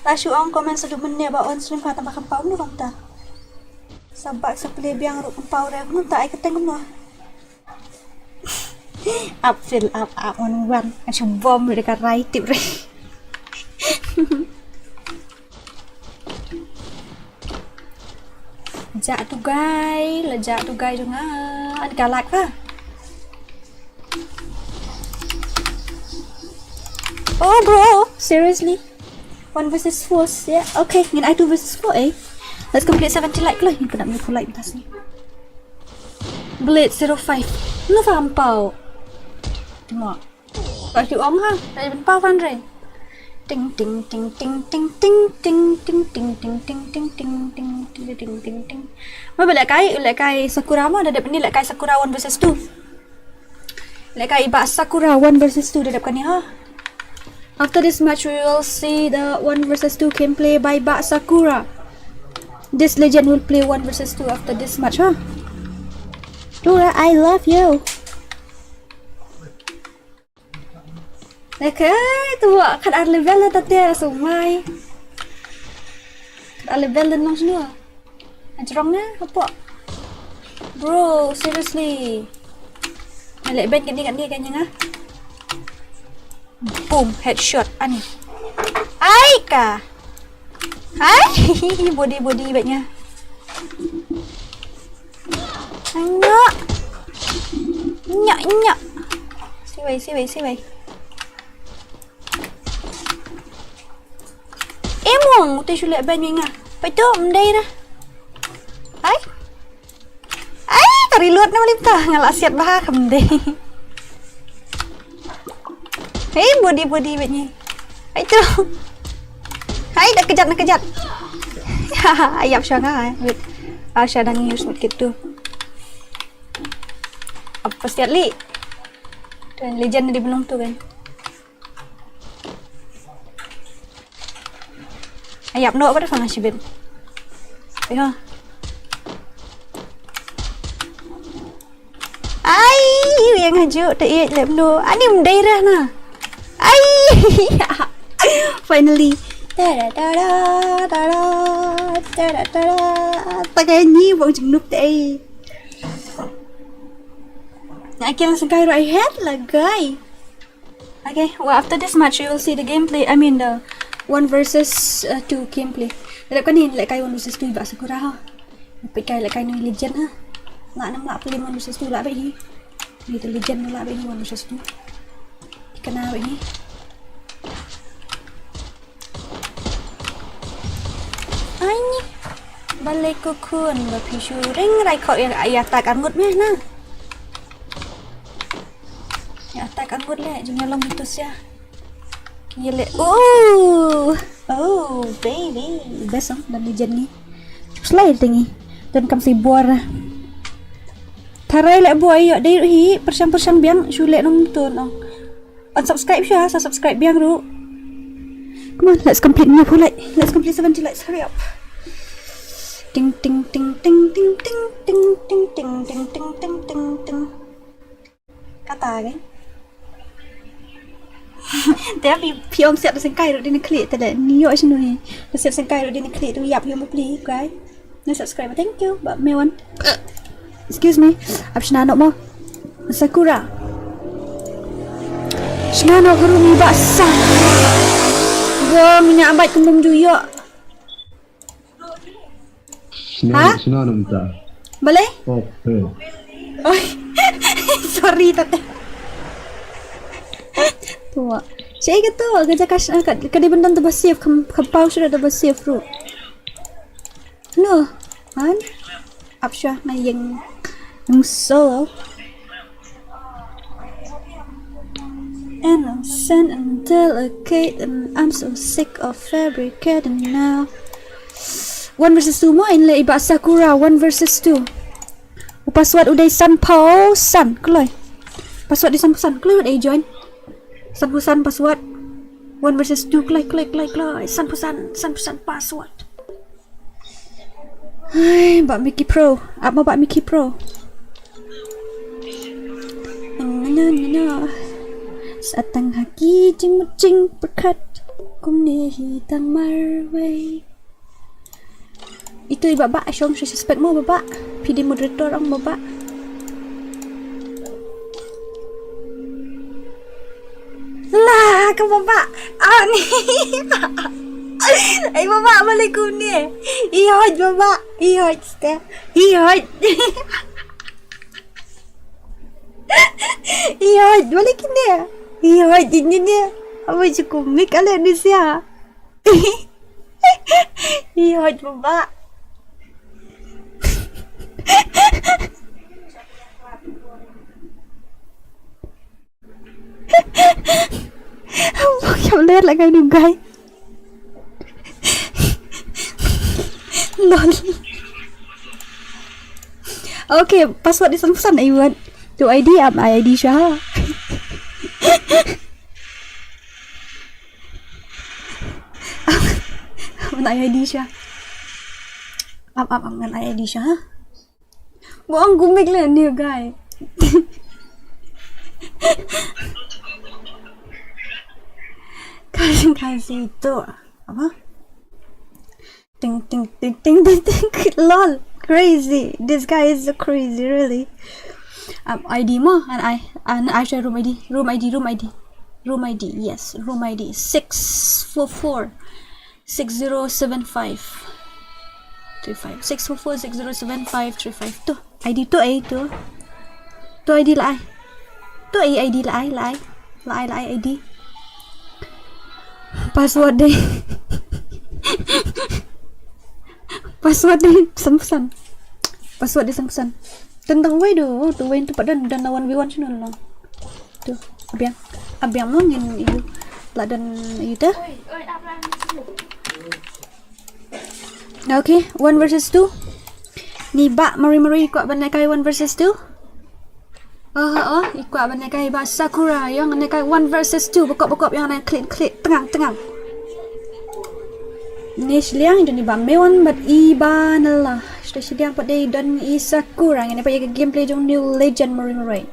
la shu ong comment sa du mynne ba on stream ka tang ba kam paw nu bang ta. Sa bak sa plie biang ruh kam paw re nu ta ai ka teng nu. Up, fill up, up, one, one. An shu bom re ka rai tip re. Ja tu guy, la ja tu guy jong nga. An ka lak ka. Oh bro, seriously? One versus four, yeah. Okay, ngin ai two versus four eh. Let's complete seventy like lah. Ngin pynap ngin like tas ni. Blade zero five. Lu faham pau. Tengok. Ka shu ong ha. Rai ben pau fan re. Ting ting ting ting ting ting ting ting ting ting ting ting ting ting ting ting ting ting. Ma ba lehkai, lehkai Sakura ma da dep ni lehkai Sakura one versus two. Lehkai i Bah Sakura one versus two da dep kane ha. After this match, we will see the one versus two gameplay by Bah Sakura. This legend will play one versus two after this match ha. Tura, I love you. Lehkai tu wa kat ar level la tatia sumai. Kat ar level la nong snu. Ajrong na apa? Bro, seriously. Leh ben kani kani kani nga. Boom, headshot ani. Ai ka. Ai, body body baiknya. Nyok. Nyok nyok. Siwai siwai siwai. Emong utai shu leh ban nga. Pai tu mendai dah. Ai. Ai, ka reload na malim ta. Nga la siat bha kam dei. Hei, body body bet ni. Ai tu. Hai, dah kejat, dah kejat. Ayap sha nga eh. Wait. Ah, sha dang use mut kit tu. Apa siat li? Tu legend di benung tu kan. Ayap no ka da fana shibit. Ayo. Ai, yang haju ta iet lep no. Ani mdai dah na. Ai. Finally. Tada tada tada tada tada. Pakai ni bong jengnup te ai. Nak kira sengkai ro ai het lah guy. Okay, well, after this match, you will see the gameplay. I mean, the one versus uh, two gameplay. Lep kani lehkai one versus two i Bah Sakura ha. Lehkai lehkai ni legend ha. Lah nam lah peli one versus two lah baik hi. Ni tu legend lah baik hi one versus two. Kena baik hi. Ai ni. Balei ko khun ba phi shu ring rai kho ya ya tak arngut meh na. Ya tak arngut le jing ya long itu sia. Ye le. Oh. Oh baby. Best song dan legend ni. Slide tingi. Dan kam si buar. Tharai le buai yo dei hi persiang persiang biang shu le nong tu nong. Unsubscribe sha, sa subscribe biang ruh. Come on, let's complete ni pulai. Let's complete seventy likes. Hurry up. Ting ting ting ting ting ting ting ting ting ting ting ting ting ting. Kata kan. Te phi phi ong siap sengkai ruh dina klik tadi. Ni yo sinu ni. Siap sengkai ruh dina klik tu yap yo mupli kai. Na subscribe. Thank you. Ba me wan. Excuse me. Ap shna no mo. Sakura. Shna no guru mi ba sa. Go minya ambat kumbum juyo. Ha? Sina sina nang ta. Balei? Oh, eh. Oi. Sorry tate. Tua. Cei ka tu, ka jaka ka di bendan tu ba safe, kam kam pau sudah tu ba safe ru. No. Man. Ap sha na yang yang solo. Innocent and delicate, and I'm so sick of fabricating now. One versus two mo in le iba Sakura, one versus two. U password u dei san pau san kloi. Password di san pau san kloi wat ai join. San pau san password. One versus two kloi kloi kloi kloi. San pau san, san pau san password. Hai, Bak Mickey Pro. Apa Bak Mickey Pro? Na, na, na, na. Satang haki jing jing perkat. Kumne hi tang marwei. Itu i Baba, shong sha suspect mo Baba. Phi dei moderator ong Baba. La ka Baba. Ah ni. Ai Baba, balik kumne. Ihoj Baba. Ihoj ste. Ihoj. Ihoj, balik kumne. Ihoj, ini ne. Apa je kumik kali ni sia. Ihoj Baba. Yang ler lah kau dugai. Lol. Okay, password di sangsan ai wat. Tu I D am I D sha. Am I D sha. Am am am ngan I D sha. Buang gumik le ni guy. Kasi kasi itu apa? Ting ting ting ting ting ting. Lol, crazy. This guy is so crazy, really. Um, I D mo, and I and I share room I D, room I D, room I D, room I D. Yes, room I D six four four six zero seven five three five. Six four four six zero seven five three five. Tu I D tu ai tu. Tu I D la ai. Tu ai I D la ai la ai. La ai la ai I D. Password dei. Password dei sangsan. Password dei sangsan. Tentang wei do, tu wei tu padan dan lawan V one channel lang. Tu, abiang. Abiang mo ngin iu. La dan iu ta. Okay, one versus two. Ni ba mari mari kwah ban kai one versus two. Oh, oh, oh, i kwah ban kai ba Sakura, yang kai one versus two, bekop bekop yang clean clean, tengang tengang. Ni shiliang itu ni ba mewan bat i ba nala. Sudah shiliang pat dei don i Sakura, ngene pa ya gameplay jong New Legend mari mari.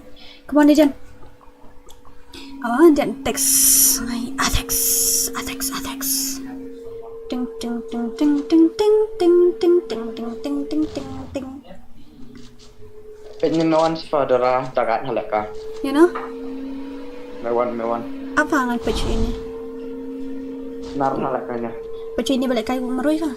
Come on, Legend. Oh, dan text. Ai, Atex, Atex, Atex. Ting ting ting ting ting ting ting ting ting ting ting ting ting ting. Pet ngi non spa dara takat halaka. You know? Mewan mewan. Apa ngai pet ini? Nar halaka nya. Pet ini balik kai marui ka?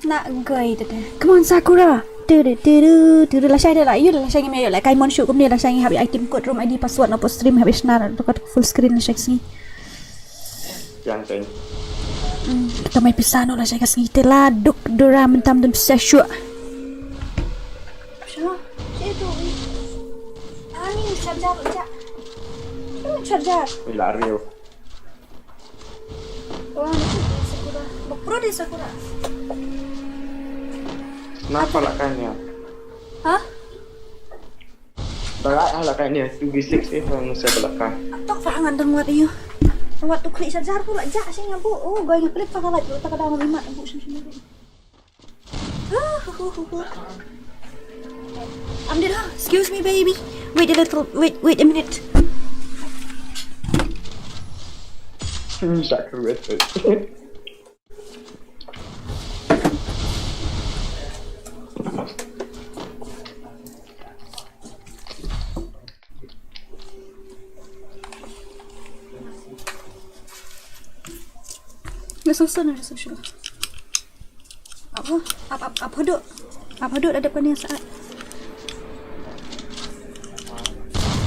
Na gai tete. Come on Sakura. Tudu tudu tudu, lashai de la yu, lashai ngi me la kai mon shu kumne, lashai ngi hap item code, room I D, password na post stream hap shna na kot full screen lashai sngi. Yang teng. Hmm, kita mai pisa no lashai ka sngi te la duk dura mentam dun pisa shu. Shu. Shu tu. Ani charger ja. Shu charger. Ila riu. Wah, ni Sakura. Bak pro di Sakura. Kenapa lah kayaknya? Hah? Berat lah kayaknya. Two V six eh, kalau saya belakang. Tok fa ngan dang wat iyo. Wat tu klik sajar pula jak sing abu. Oh, goi ngan klik fa kalat. Tak ada ngan imat abu sing sing. Amdila, excuse me, baby. Wait a little, wait, wait a minute. Shakruet. Nggak selesai, nggak selesai. Apa? Ap ap ap haduk. Ap haduk ada panis saat.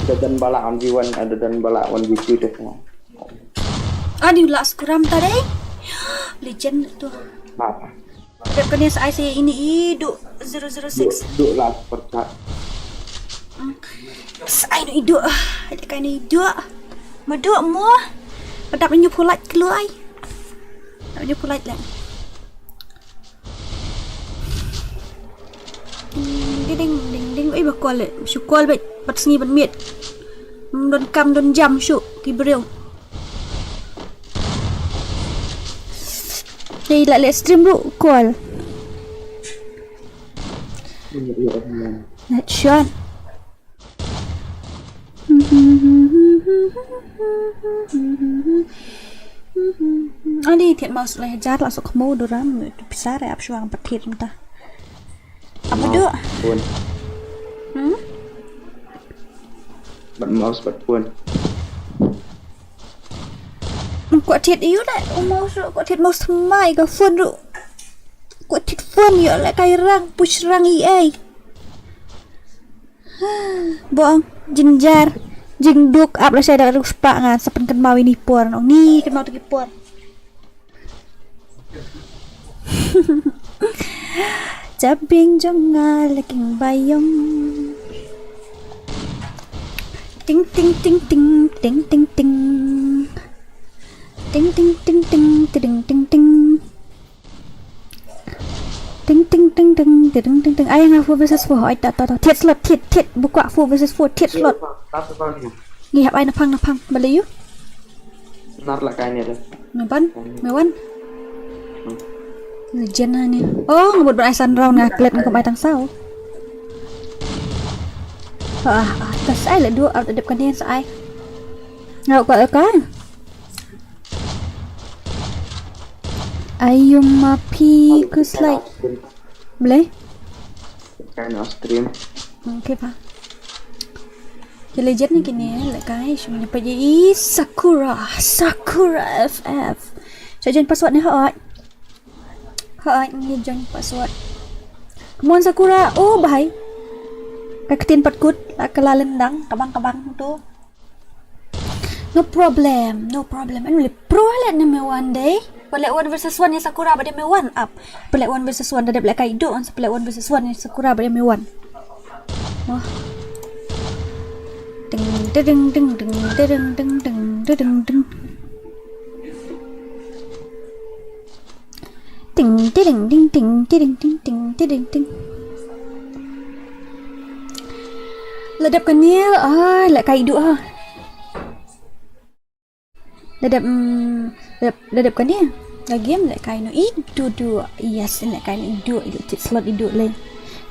Ada dan balak one v one, ada dan balak one v two deh. Ani lah skuram tadi. Legend tu. Apa? Dep kane sa ai sa ini i du zero zero six. Du la perchat. Sa ai no i du. Dep kane i du. Ma du mo. Padap nyu pulat keluar ai. Nyu pulat lah. Ding ding ding ding. Oi ba call. Shu call ba. Pat sngi ban miet. Don kam don jam shu ki briew. Hei, la leh stream ruh call. Headshot. Ani thied mouse lai hajar la sok mo doram tu pisar ap shuang pathir mta. Apa tu? Phone. Hmm? Bat mouse bat phone. Kwah thied ïu la u mouse ruh, kwah thied mouse thymmai ka phone ruh. Kwah thied phone ïoh la kai rang push rang i ei. Bong jinjar jingduk ap la shai da ruh spa nga sa pynkynmaw ïa ni por nong ni kynmaw tu ki por. Jabieng jong nga la king bayong. Ting ting ting ting ting ting ting. Ting ting ting ting ting ting ting. Ting ting ting ting ting ting ting. Ai nga four versus four. Ai ta ta ta. Thied slot thied thied buka four versus four thied slot. Tap tap ni. Ngi hap ai na phang na phang. Balei ïu? Nar la kai ni la. Mewan, mewan. Legend na ni. Oh, ngebut ber ai san round nga klet nga kum ai tang saw. Ah, ah, tas ai le du, ah, dep kan sa ai. Ngau ka ka. Ayuma pi ku slide. Bleh. Kan stream. Okay pa. Ki legend ni kini le kai shim ni pa i Sakura, Sakura F F. Sa jen password ni hoi. Hoi ni jen password. Mon Sakura, oh bhai. Ka ktien pat kut, la ka la lendang, kabang kabang tu. No problem, no problem. Anu le pro le ne me one day. Pele one versus one ni Sakura ba de me one up. Pele one versus one da de pele kai do on pele one versus one ni Sakura ba de me one. Wah. Ting ting ting ting ting ting ting ting ting ting. Ting ting ting ting ting ting ting ting ting ting. La dep ka niel ai la kai du ha. La dep mm, la dep la dep ka niel. La game la kai no i du du. Yes la kai no i du i du tit slot i du le.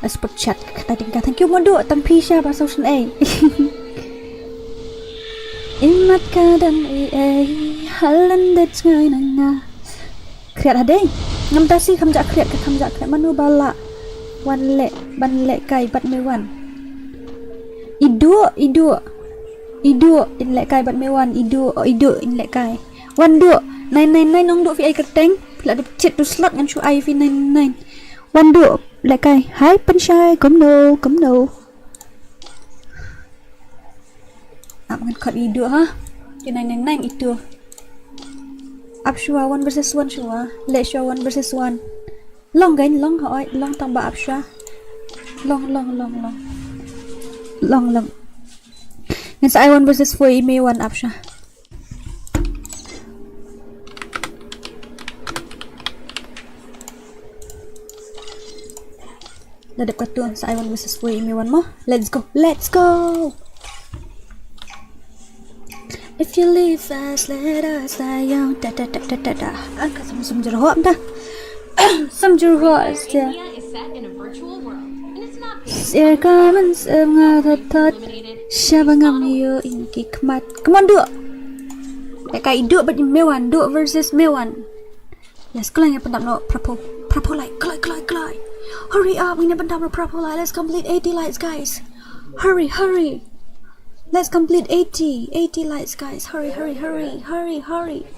La super chat ka ta ting ka thank you mo du tang phi sha ba sau shen ai. Imat ka dang i ai halan det ngai na nga. Khriat ha dei. Ngam ta si kham ja khriat ka kham ja khriat manu ba la. Wan le ban le kai bat me wan. Idu idu. Idu in le kai bat me wan idu idu in le kai. Wan du. Nine nine nine nong du fi ai kerteng. Pila du chit du slot ngan shu ai fi nine nine nine. Wan du le kai. Hai penshai kumno kumno. Ap ngan khot i du ha. Ki nine nine nine itu. Ap shwa one versus one shwa. Le shwa one versus one. Long gain long ha oi long tang ba ap shwa. Long long long long. Long long. Ngan sa ai one versus four i me one ap shwa. La dep ka tu sa ai one versus four i me one mo. Let's go. Let's go. If you leave us, let us die young. Da da da da da da. An ka sam sam jero am da. Sam jero as da. Sir common sam nga da tot. Shabangam yo in kick mat. Come on, do. Like I do, but me one do versus me one. Yes, khlaiñ ïa pyndap noh prapo. Prapo light, khlaiñ, khlaiñ, khlaiñ. Hurry up, ngin ïa pyndap noh prapo light. Let's complete eighty lights, guys. Hurry, hurry. Let's complete eighty, eighty lights, guys. Hurry, hurry, hurry, hurry, hurry.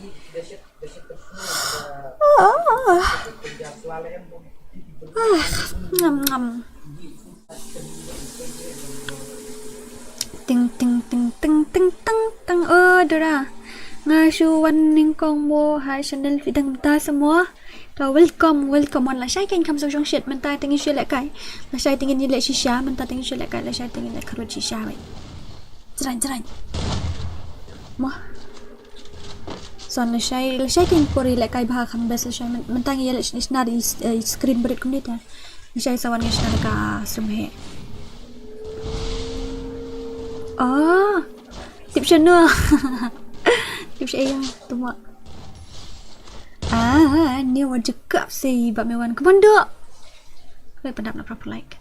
Ah. Ah, ngam, ngam. Ting ting ting ting ting ting ting. Oh Dora. Nga shu wan nyngkong mo ha channel phi dang mynta sa mo. To welcome welcome wan lashai kein kham sngewsih shit mynta te ngin shu lehkai. Lashai te ngin leh shisha mynta te ngin shu lehkai lashai te ngin leh kharwit shisha wei. Jrang jrang. Mo. Son lashai lashai kein por i lehkai bha kham best lashai mynta ngi leh shisha di screen brit kumne ta. Ngi shai sa wan ngi shna ka sum he. Ah, tip shano. Tip shai ya tuma. Ah, ni wan jekap si ba me wan komando. Kau pandap nak berapa like.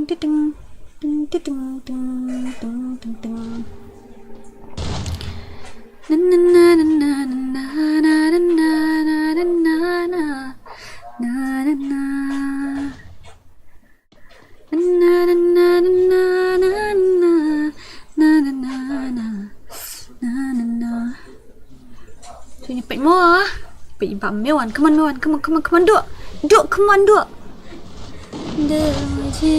ting, ting, ting, ting, ting, ting, ting, ting. Na, na, na, na, na, na, na, na, na, na, na, na, na, na, na, na. Na, na, na, na, na, na, na, na, na, na, na, na, na, na, na. Sini peit mo. Peit bam Mewan. Come on, Mewan. Come on, come on, come on. Duk. Duk, come on, duk. Duk je.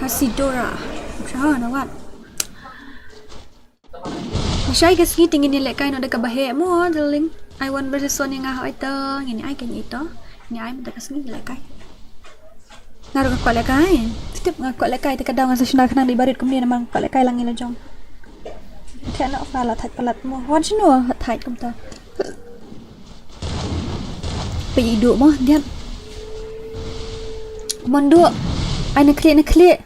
Kasi Dora. Sa na wat. Shai ka sngi te ngin ïa lehkai noh da kaba heh mo, darling. Ai one versus one ïa nga hoi to, ngin ai ka ngi to. Ngin ai mynta ka sngi lehkai. Nga ruh nga kwah lehkai. Tip nga kwah lehkai te ka daw nga sa shna khnang da i barit kumne namar nga kwah lehkai lang ïa la jong. Te noh ka la thait palat mo. Wan shano thait kumta. Peit i Duk mo, diat. Mon Duk. Ai na khlieh na khlieh.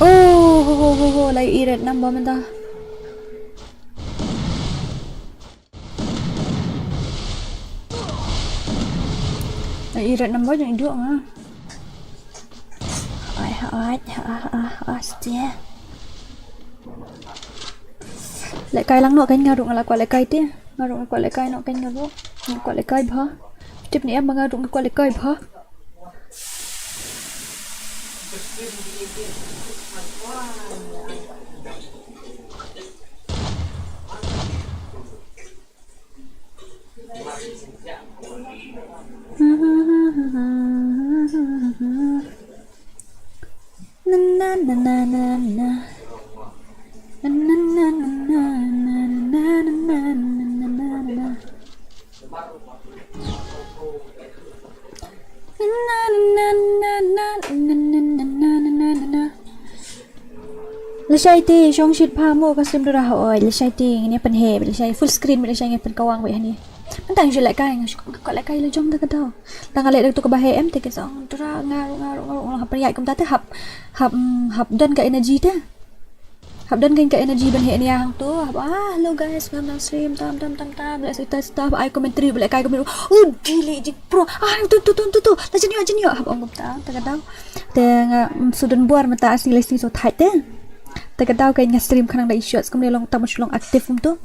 Oh, ho, ho, ho, ho, la i red number mynta. La i red number jong i Duk nga. Ai, ai, ai, ai, ai, stia. Lehkai lang noh kan nga ruh nga la kwah lehkai te. Nga ruh nga kwah lehkai noh kan nga ruh. Nga kwah lehkai bha. Tip ne em ba nga ruh nga kwah lehkai bha. Na, na, na, na, na, na. Na, na, na, na, na, na, na, na, na, na, na, na. Na, na, na, na, na, na. Lashai te, shong shit pha mo ka stream dura ha oi, lashai te, ngin ïa pynheh, lashai full screen, lashai ngin pynkawang bad hani. Mynta ngi ju lehkai, nga shu kwah lehkai la jong da ka daw. Tang nga leh da tu kaba heh em te ka song dura nga ruh nga ruh nga ruh nga hap pynïaid kumta te hap hap mm, hap don ka energy te. Hap don ka energy ban heh nia hangto. Hap ah hello guys, welcome to stream tam tam tam tam. Leh sita sita hap ai commentary, lehkai commentary. Oh dili ji pro. Ah tu tu tu tu tu. La jin ïoh jin ïoh hap ong kumta te ka daw. Te nga mm, sudon buar mynta asli leh sini so thait te. Te ka daw ka nga stream khnang da i shots kumne long tam shu long active kumto.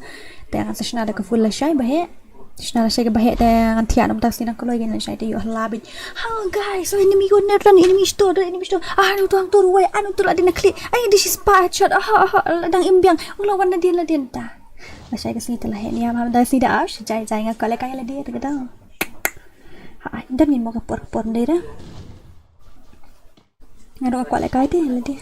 Te nga sa shna da ka full lashai ba heh. Shna lashai kaba heh te ngan thiah namar sini nang kloi kein lashai te ïoh hala bit. Hello guys, so enemy one, enemy store, enemy store. Ah, anu tu hangto ruwai, anu tu la dei na khlieh. Ai, this is pa headshot. Aha, aha, la dang im biang. Ula wan la dien la dien ta. Lashai ka sngi te la heh nia, ma da sngi da ash, jai jai nga kwah lehkai la dien te ka daw. Ha, dan ngin mo ka por por dei da. Nga ruh nga kwah lehkai te lade.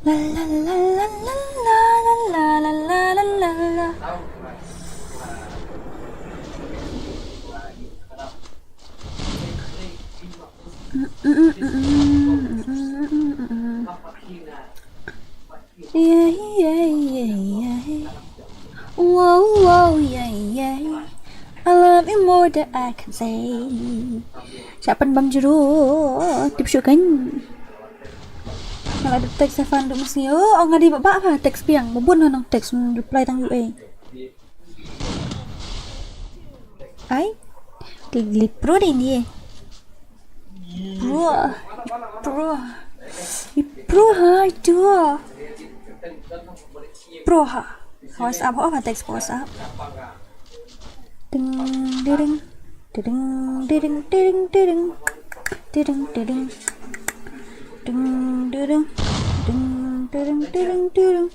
La la la la la la la la la la la la. Yeah, yeah, yeah, yeah. Whoa, whoa, yeah, yeah. I love you more than I can say. Sha pan bam jero tip shu kan. Nga la da text ha fan du mesti. Oh, nga di ba ba text piang. Ba bun nang text reply tang U A. Ai. Klik pro dei ni. Pro. Pro. Pro ha itu. Pro ha. WhatsApp ha, text WhatsApp. Ding ding ding ding ding ding ding ding ding ding ding ding ding ding ding ding ding.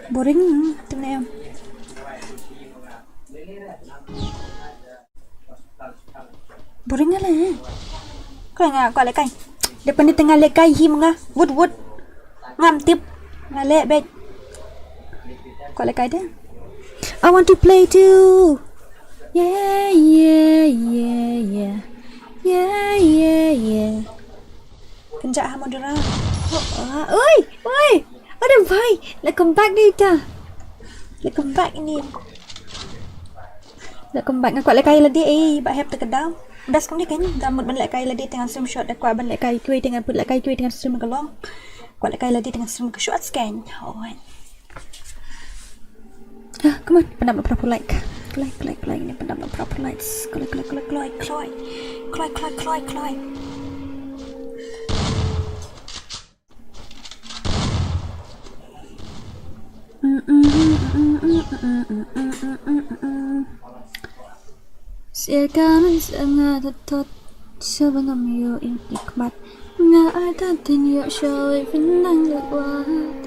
Boring tu ni. Boring lah. Kau nga kau lekai. Depan ni tengah lekai him nga. Wut wut. Ngam tip. Nga lek bet. Kau lekai deh. I want to play too. Yeah, yeah, yeah, yeah. Yeah, yeah, yeah. Kynjah ha Madura. Oi, oi. Ada bai. Welcome back ni ta. Welcome back ni. Welcome back. Nga kwah lekai lagi eh, ba hep te ka daw. Best kumne kein, da mut ban lehkai lade te ngan stream short, da kwah ban lehkai kiwei te ngan put lehkai kiwei te ngan stream ka long. Kwah lehkai lade te ngan stream ka short skein. Oh. Ah, come on, pyndap noh para phew like. Kloi, kloi, kloi, ne pyndap noh para phew like. Kloi, kloi, kloi, kloi, kloi. Kloi, kloi, kloi, kloi. Sha ka mynsiem nga da thot sha ba ngam ïoh ïa ki khmat. Nga ai ta tin ïoh sha wei phin dang lut wat.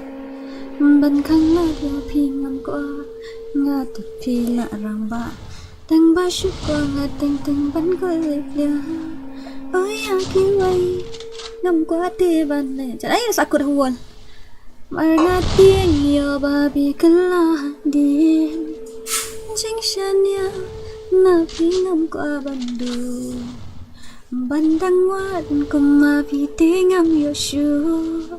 Ban khang lad ïa phi ngam kwah. Nga tip phi la rangbah. Tang ba shu kwah nga teng teng ban kwah leh ïa. Oh ïa kiwei. Ngam kwah te ban leh. Jan ai sa kut ha wall. Mar nga tieng ïoh ba phi kylla hadien. Jingshaniah na phi ngam kwah ban duh. Ban dang wad kum ma phi te ngam ïoh shuh.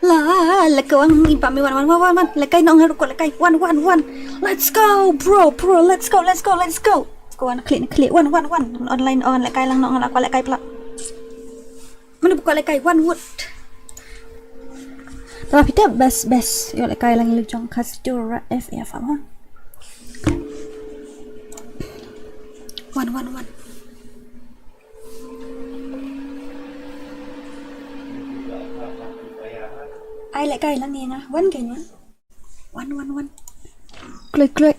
La, la ka wan i pa mi wan, wan, wan, wan, wan. Lehkai noh nga ruh ko lehkai. Wan, wan, wan. Let's go, bro, bro. Let's go, let's go, let's go. Ko wan klik, klik. Wan, wan, wan. Online on lehkai lang noh nga la ko lehkai pla. Mano ba ko lehkai wan wut. Tapi te best, best. Ïoh lehkai lang ïa la jong ka stur F F apa. Wan, wan, wan. Ai lehkai lang ïa nga. Wan kein wan. Wan, wan, wan. Klik, klik.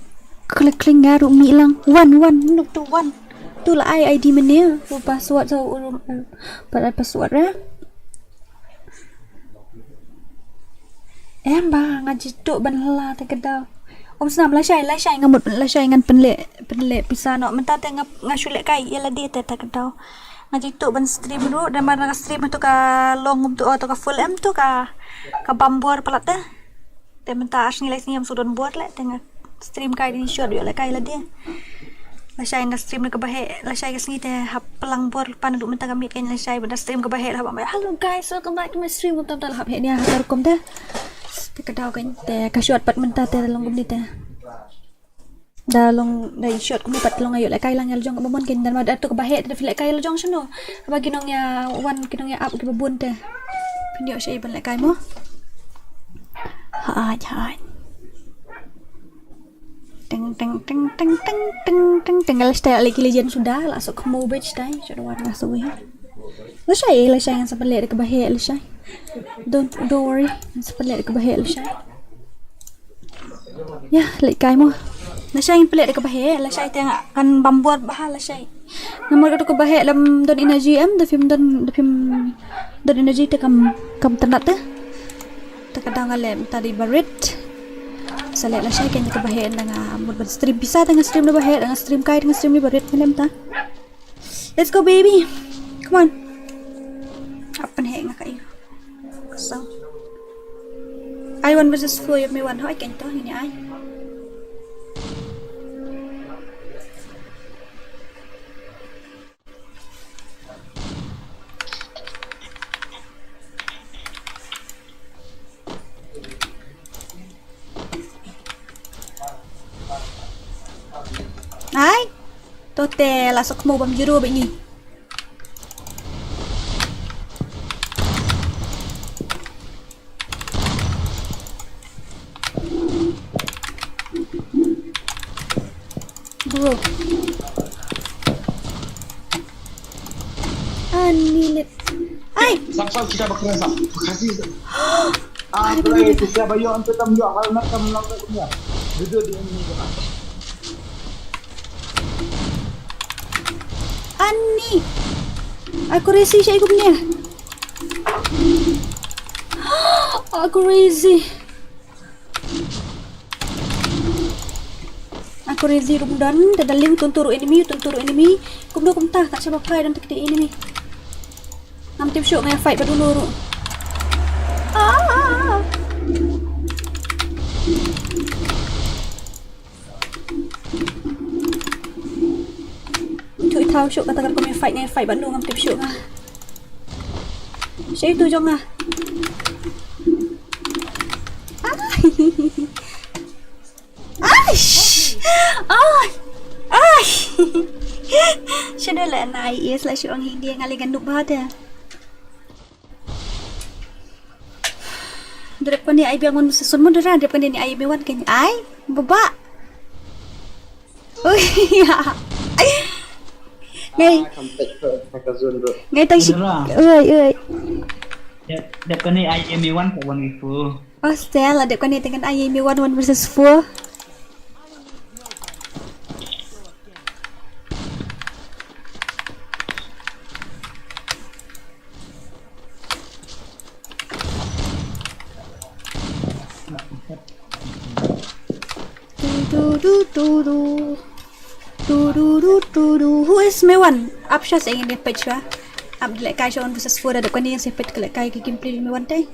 Klik, klik nga ruh mih lang. Wan, wan. Nuk tu wan. Tu la ai I D mynne. U password sa u rum. Pat ai password ya. Em ba nga jitu ban la te ka daw. Ym snam lashai, lashai nga mut lashai ngan pynleh, pynleh pisa noh. Mynta te nga, nga shu lehkai ïa lade te, te ka daw. Nga jitu ban stream ruh, da mar nga stream tu ka long ym tu, oh, tu ka full em tu ka, ka bam bor palat te. Te mynta ar sngi lai sngi ym shu don bor leh, te nga stream kai dien short ïoh lehkai lade. Lashai nga stream da kaba heh, lashai ka sngi te hap plang bor pan du mynta ka miet kein lashai, ba da stream kaba heh hap. Hello guys, welcome back to my stream. Kumta mynta la hap heh nia ha ka rukom te. Te ka daw kein te ka short pat mynta te long kumne te. Da long da i short kumne pat long ïoh lehkai lang ïa la jong kaba mon kein, da mar da tu kaba heh te da phi lehkai ïa la jong shano. Haba ki nongïawan, ki nongïa app kiba bun te. Phin ïoh sha i ban lehkai mo. Hait, hait. Teng, teng, teng. Nga la stai lehkai Legend suda, la sok mo bej stai, suda wan la sok. Lashai, lashai ngan sa pynleh da kaba heh lashai. Don't, don't worry, ngan sa pynleh da kaba heh lashai. Ya, lehkai mo. Lashai ngan pynleh da kaba heh, lashai te nga kan bam bor bha lashai. Namar katu kaba heh lym don energy em, da phim don, da phim don energy te kam, kam tynat te. Te ka daw nga leh mynta dei ba rit. Sa leh lashai kein da kaba heh, da nga mut ban stream pisa, da nga stream da ba heh, da nga stream kai, da nga stream da ba rit, nga leh mynta. Let's go baby. Come on. Ap pynheh nga ka ïa. So. Ai one versus four ïa me wan hoi kein to ngin ai. Ai. To te la sok mo bam juru ba ngi. Bro. Ani lit. Ai. Sampai kita bekerja. Makasih. Ah, boleh kita bayar untuk tam jual kalau nak tam nak punya. Duduk di ini. Ani. Aku resi saya punya. Aku resi. Aku resi rum dan da daling tunturu enemy, tunturu enemy. Kumdo kumta tak saba prai dan tak enemy. Ngam tip shuh nga fight ba dulu ruh. Ah. Thui thaw shuh kata ka kum fight nga fight ba dulu ngam tip shuh nga. Cei tu jong nga. Ai. Ai. Ai. Ai. Shadow la nai is la shu ong hi dia ngali ganuk ba da. Drep kani ai biang wan musa sun mo dara drep kani ni ai me wan kani ai baba. Ui ya. Ngai. Ah, kam pek tu, tak zone tu. Ngai tang shi. Dara. Oi oi. Dep, dep kani ai me wan ka wan ifu. Oh Stella, dep kani dengan ai me wan one versus four. Du, du, du, du, du. Du, du, du, du, du. Who is Mewan? Ap sha sa ing deh page wa. Ap deh kai sha one versus four da kani sa page ka leh kai ki gameplay Mewan te.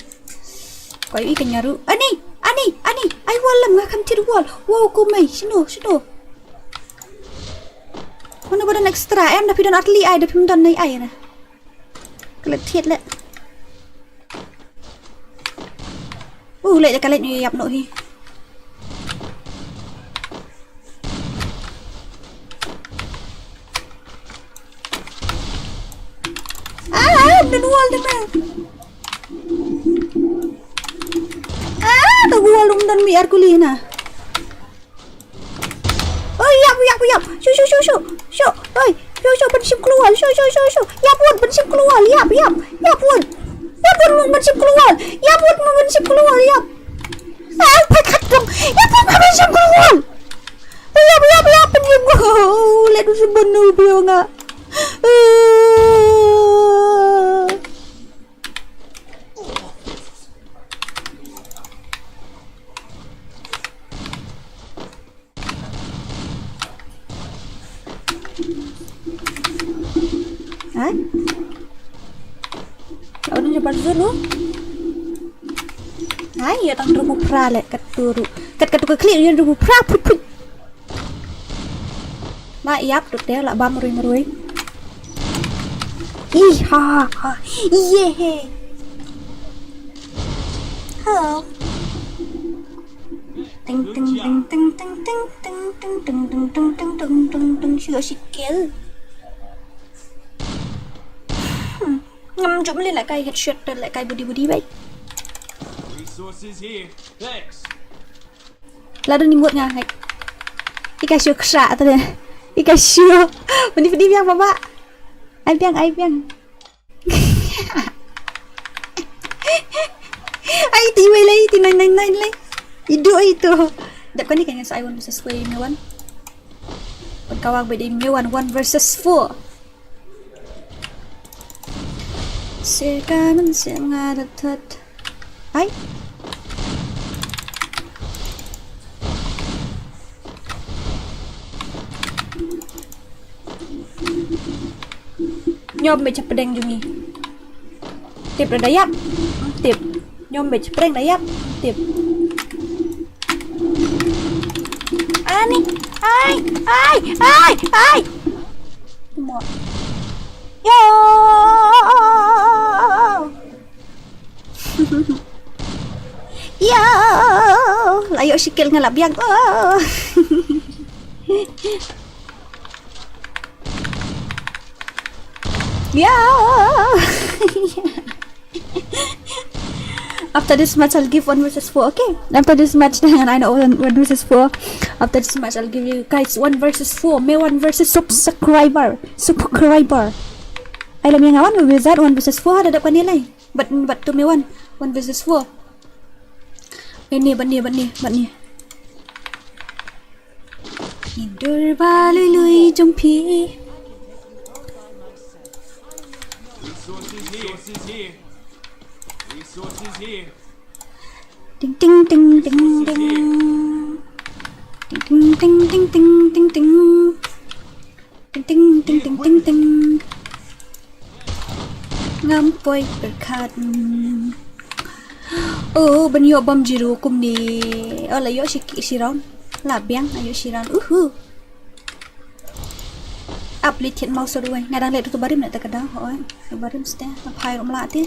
Koi i ka nyaru. Ani, ani, ani. Ai wall lam nga kam tir wall. Wow, ko mai. Shino, shino. Mano ba don extra em da phi don artylli ai da phim don nei ai na. Ka leh thied leh. Uh, leh ka leh ngi ïap noh hi. Ah, ah, don wall da ma. Ah, da wall um don mi ar kuli na. Oi, ïap, ïap, ïap. Shu, shu, shu, shu. Shu. Oi, shu, shu, ban shim klur wall. Shu, shu, shu, shu. Ïap wut, ban shim klur wall. Ïap, ïap. Ïap wut. Ïap wut, ban shim klur wall. Ïap wut, ban shim klur wall. Ïap. Ah, phai khat dong. Ïap wut, ban shim klur wall. Ïap, ïap, ïap, ban shim klur. Oh, leh du shu ban nu biang ah. Ah. Hai. Ka udah nyebar dulu. Hai, ya tang rumu pra leh kat turu. Kat kat ka klik ya rumu pra pra pra. Ma ïap tu te la bam rui rui. Ih ha ha. Ye he. Hello. Ting ting ting ting ting ting ting ting ting ting ting ting ting ting ting ting ting. Shu shi kill. Hmm. Ngam jop meli leh kai headshot leh kai body body bai. Resources here. Thanks. La don ni mut nga hai. Ika shu ksha tu deh. Ika shu. Mani pedi biang baba. Ai biang ai biang. Ai ti wei lai ti nine nine nine lai. Idu ai tu. Dep kani kan sa ai one versus four me wan. Pun kawang bedi me wan one versus four. Sir kaman sir nga da thot. Ai. Nyom me chapdeng jumi. Tip da yap. Tip. Nyom me chapdeng da yap. Tip. Ani. Ai. Ai. Ai. Ai. Mo. Yo. Yo, la ïoh shi kill nga la biang. Oh. Yo. After this match, I'll give one versus four. Okay. After this match, hang on, I know one, one versus four. After this match, I'll give you guys one versus four. Me one versus subscriber. Subscriber. Ai la me nga wan wizard one versus four. Ada dapat nilai. But but tu me wan one versus four. Ini bani bani bani. Idur ba lui lui jong phi. Resources here. Resources here. Ting ting ting ting ting. Ting ting ting ting ting ting ting. Ting ting ting ting ting ting. Ngam poi pyrkhat. Oh, ban ïoh bom jiru kumne. Oh, la ïoh shi, shi round. La biang, la ïoh shi round. Uhu. Ap li thied mouse ruh wei. Nga dang leh tu barim na ta ka dang. Hoi. Tu barim ste. Ta phai rum la te.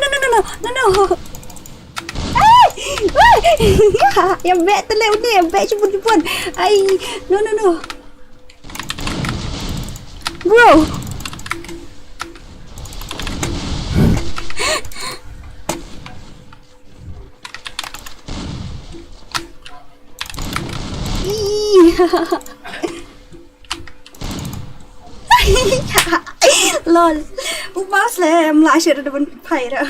no, no, no, no, no, no, no. Ai! Ai! Ïa beh tele une, ïa beh shibun shibun. Ai, no, no, no. Bro. Ih. Lol. U mouse lem la shit da ban phai da.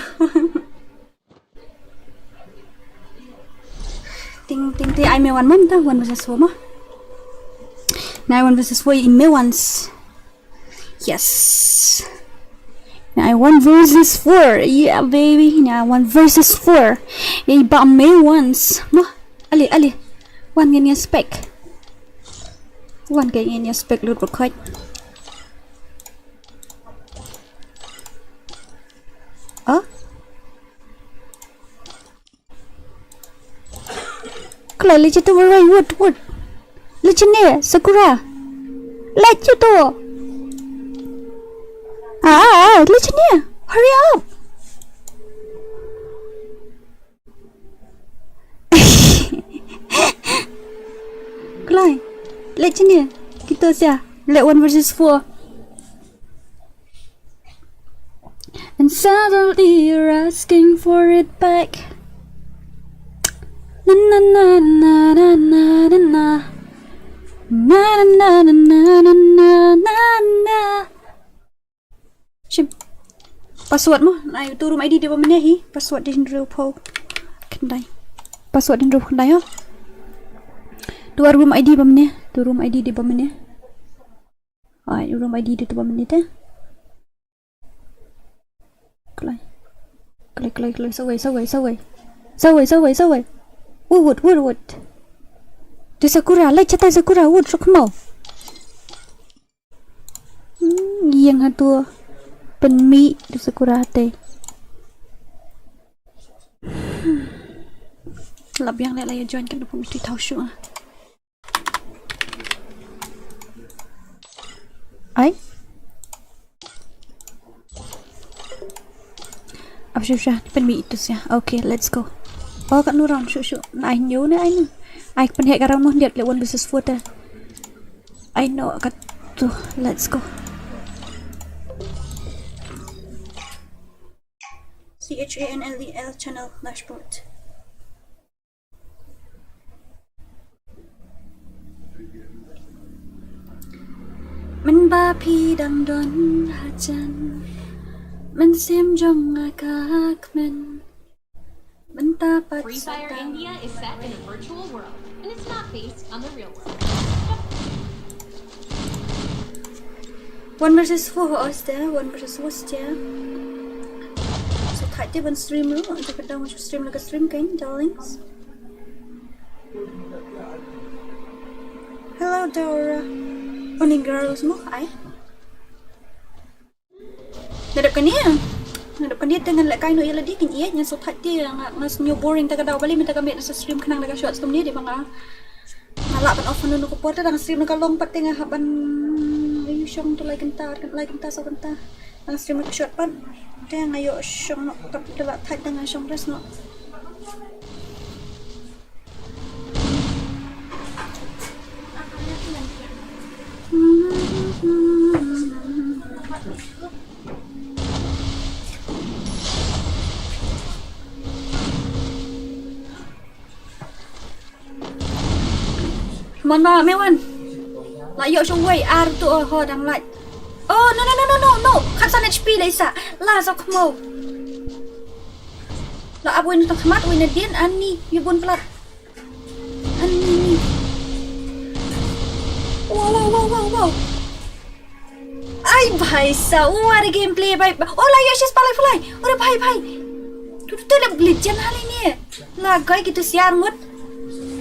Ting ting ting, ai me wan mom ta, one versus four ma. Nai one versus four i me once. Yes. Nai one versus four. Yeah baby. Nai one versus four. Ei ba me once. Ma. Ali ali. Wan ngin ïa spec. Wan ka ngin ïa spec lut ba khot. Ah? Kloi leit sha tu, wait, wait, wait. Leit shane, Sakura. Leit sha tu. Ah, ah, ah, leit shane. Hurry up. Kloi. Leit shane. Kita sia. Leit one versus four. And suddenly you're asking for it back. Na na na na na na na na. Na na na na na na na na na. Shim. Password mo? Ai, tu room I D dei ba mynne hi. Password dei hynriew phew khyndai. Password dei hynriew khyndai ho. Tu room I D ba mynne. Tu room I D dei ba mynne. Ai, room I D dei tu ba mynne te. Kloi. Kloi, kloi, kloi. Sawei, sawei, sawei. Sawei, sawei, sawei. Wut, wut, wut, wut. Te Sakura, leit shatai Sakura, wut, suk mo. Ïeng ha tu. Pynmih tu Sakura te. Lap ïeng leh la ïa join kan da pynmih tu thaw shuh. Ai. Ap shuh shuh, pynmih tu shuh. Okay, let's go. Oh, kat nu round shuh shuh. Na ai nyu ne ai nu. Ai pynheh ka round mo ndiat leh one versus four te. Ai no kat tu. Let's go. C H A N L E L channel dashboard. Mynba phi dang don hajan, mynsiem jong nga ka kmen. Mynta pat Free Fire India is set in a virtual world, and it's not based on the real world. One versus four, oh, is there? One versus four, is there? So, thait te ban stream ruh, jaka dang stream la ka stream kein, darlings. Hello, Dora. Morning, girls, mo, ai. Nadep kane. Nadep kane te ngan lehkai noh ïa lade, kin ïeit, ngan sngewthuh te nga, nga sngew boring ta ka daw, balei mynta ka miet nga sa stream khnang da ka short stem ne, dei ba nga, nga lah ban off noh ka por te, dang stream na ka long pat te nga hap ban, ïa, shong to lai kynta, lai kynta, saw kynta. Dang stream na ka short pat te nga ïoh shong noh pat, te lah thait te nga shong rest noh. Mon ba me wan. La ïoh shong wei ar tu, oh, ho dang lait. Oh, no, no, no, no, no, no. Khatsan H P la isa. La sa khmo. La ap wei na tang khmat, wei na dien, ani, ïa bun plat. Ani. Wow, wow, wow, wow, wow. Ai bhai sa, what a gameplay bhai. Oh, la ïoh shi spah lai phew lai. Ore bhai, bhai. Tu, tu, tu la blit jan hali ni. La gai gitu siar ngut.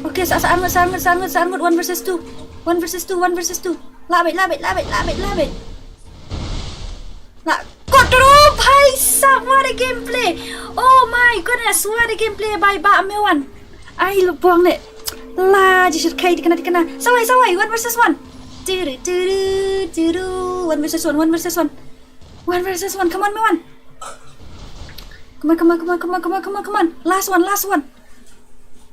Okay, sa, sa ngut, sa ngut, sa ngut, sa ngut. One versus two. One versus two, one versus two. La bait, la bait, la bait, la bait, la bait. La kotro bhai sab, what a gameplay. Oh my goodness, what a gameplay by Bah Mewan. Ai lubong ne. La ji shirkai dikena dikena. Sawai sawai, one versus one. Turu turu turu. One versus one, one versus one. One versus one, come on Mewan. Come on, come on, come on, come on, come on, come on, come on. Last one, last one.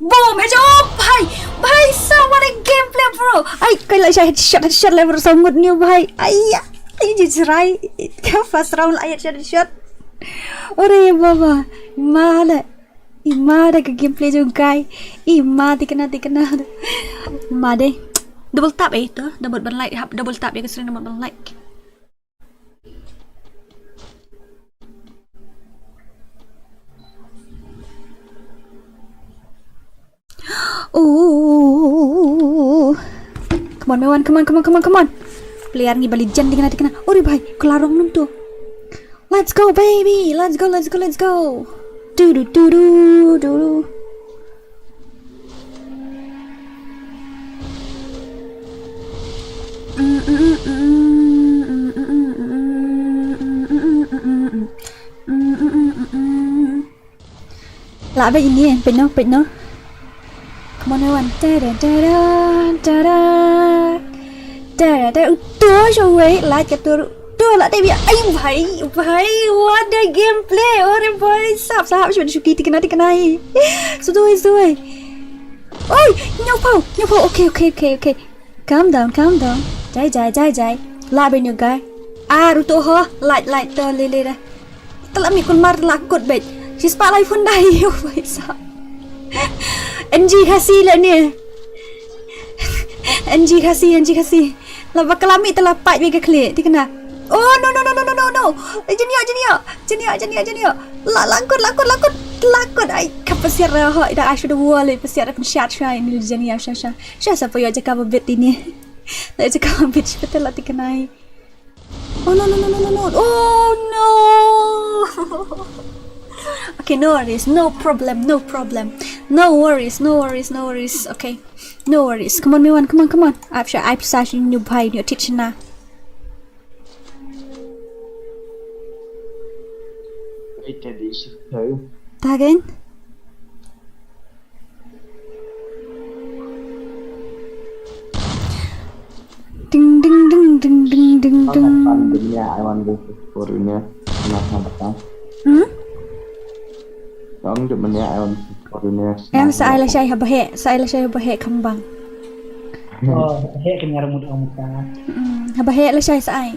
Boom, headshot, oh, bhai. Bhai, sa, what a gameplay, bro. Ai, kai la shot, headshot, headshot la, bro. Sa ngut ni, bhai. Ai, ya. Ai, ji jrai. Ka first round la headshot, headshot. Ore, baba. Mala. Ima da ka gameplay jong kai. Ima tikna, tikna. Ima de. Double tap eh to. Double ban like, hap double tap ïa ka screen, double ban like. Oh. Come on, Mewan, come on, come on, come on, come on. Player ngi ba legend tikna, tikna. Ore bhai, klarong num tu. Let's go, baby. Let's go, let's go, let's go. Du du du du du. La bait ini, peit noh, peit noh. Come on, Mewan. Tada, tada, tada. Tada, tada. Uto, shawei, la ka tur. Tu la dei bia. Ai bhai, bhai, what a gameplay. Ore bhai, sap, sap, shawei, shuki, tikna, tikna hi. Sudoi, sudoi. Oi, nyau pau, nyau pau. Okay, okay, okay, okay. Calm down, calm down. Jai, jai, jai, jai. La bait ïa u guy. Ar uto ho, light, light to lele da. Tela mi kun mar la kut bait. Shi spah lai phun dai, oh bhai sab. N G Khasi la ni. N G Khasi, N G Khasi. La bakla mi tela pait bait ka khlieh. Tikna. Oh no no no no no no no. Jenia, jenia. Jenia, jenia, jenia. La la kut, la kut, la kut. La kut. Ai ka pasiar ho. Ida ai shuda wall pasiar pun shat shai ni jenia sha sha. Sha sa payo jaka ba bit ini. La jaka ba bit shi tela tikna. Oh no no no no no no. Oh no. Okay, no worries, no problem, no problem. No worries, no worries, no worries. Okay. No worries. Come on, Mewan, come on, come on. I've shot, I've shot you by your teacher now. Ita di situ. Tagen. Ding ding ding ding ding ding ding. Pan dunia, I want to for dunia. Nah, apa? Hmm? Dong dunia, I want for dunia. Em, sa ai lashai haba heh, sa ai lashai haba heh khambang. Oh, heh kenyar muda muda. Hmm, haba heh lashai sa ai.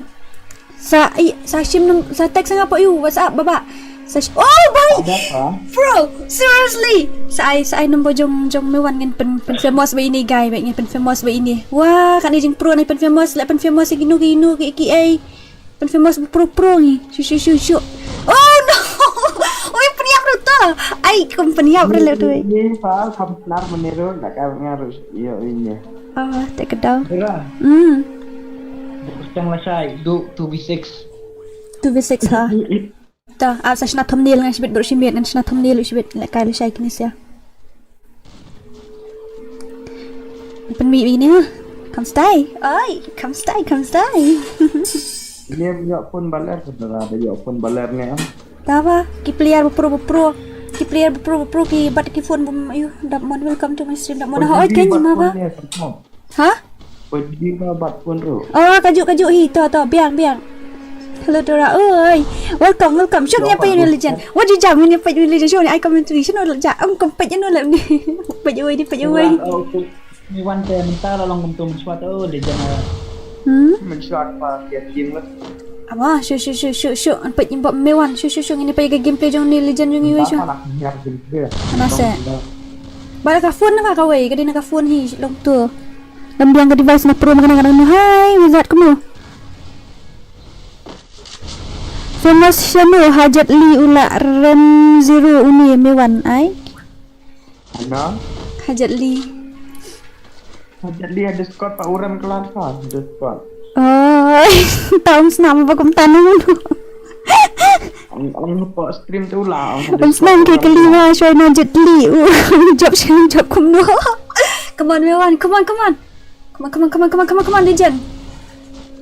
Sa i, sa shim nang, sa text nga poi u WhatsApp baba. Sa sh-, oh bai. Ada apa? Bro, seriously. Sa ai, sa ai number jong, jong Mewan ngin pyn, pyn famous ba ini guy, ba ngin pyn famous ba ini. Wah, kan i jing pro na pyn famous, la pyn famous ki nu ki nu ki ki ai. Pyn famous pro pro ni. Shu shu shu shu. Oh no. Oi, pynïap ruh to. Ai, kum pynïap ruh le tu. Ini pa kam nar menero nak ka ngaruh yo ini. Ah, tak kedau. Ira. Hmm. Bukang lashai, du two v six. Two v six ha. Ta, ah, sa shna thumbnail ngan shibit baru shimit, ngan shna thumbnail shibit, la kai lashai kini sia. Pynmih bini ha. Come stay. Oi, come stay, come stay. Ini yo phone baler, saudara, ada yo phone baler ni ah. Ta ba, ki player ba pro ba pro. Ki player ba pro ba pro ki bat ki phone bum, ayu, dap mon, welcome to my stream, dap mon. Oi, ha, oi, kan ma ba. Ha? Oi, di ma bat phone tu. Oh, kajuk kajuk hi, to to, biang biang. Hello Dora, oi. Welcome, welcome. Shuk nya pay ni legend. What you jam ni pay ni legend. Shuk ni ai commentary. Shuk ni la ja. Am kom pay ni la ni. Pay oi di pay oi. Ni wan te mental long kum tu mensuat, oh, legend. Hmm? Mensuat pa dia tim lah. Ama, shu shu shu shu shu. An pay ni bab Mewan. Shu shu shu, ngin pay ka gameplay jong ni legend jong iwei shu. Mana se? Bala ka phone na ka wei, ka dei na ka phone hi long tu. Lam biang ka device na pro ma ka na ka dang nu. Hai, wizard kumno? Famous shano ha Jet Li u la rem zero uni Mewan ai. Ano? Ha Jet Li. Ha Jet Li ada squad pa uran kelas ha, ada squad. Oh, taum snam ba kum tanu. Ang ang pa stream tu la. Ang snam ke kelima shoi na Jet Li. U job shoi job kumno. Come on, Mewan. Come on, come on. Come on, come on, come on, come on, come on, come on, legend.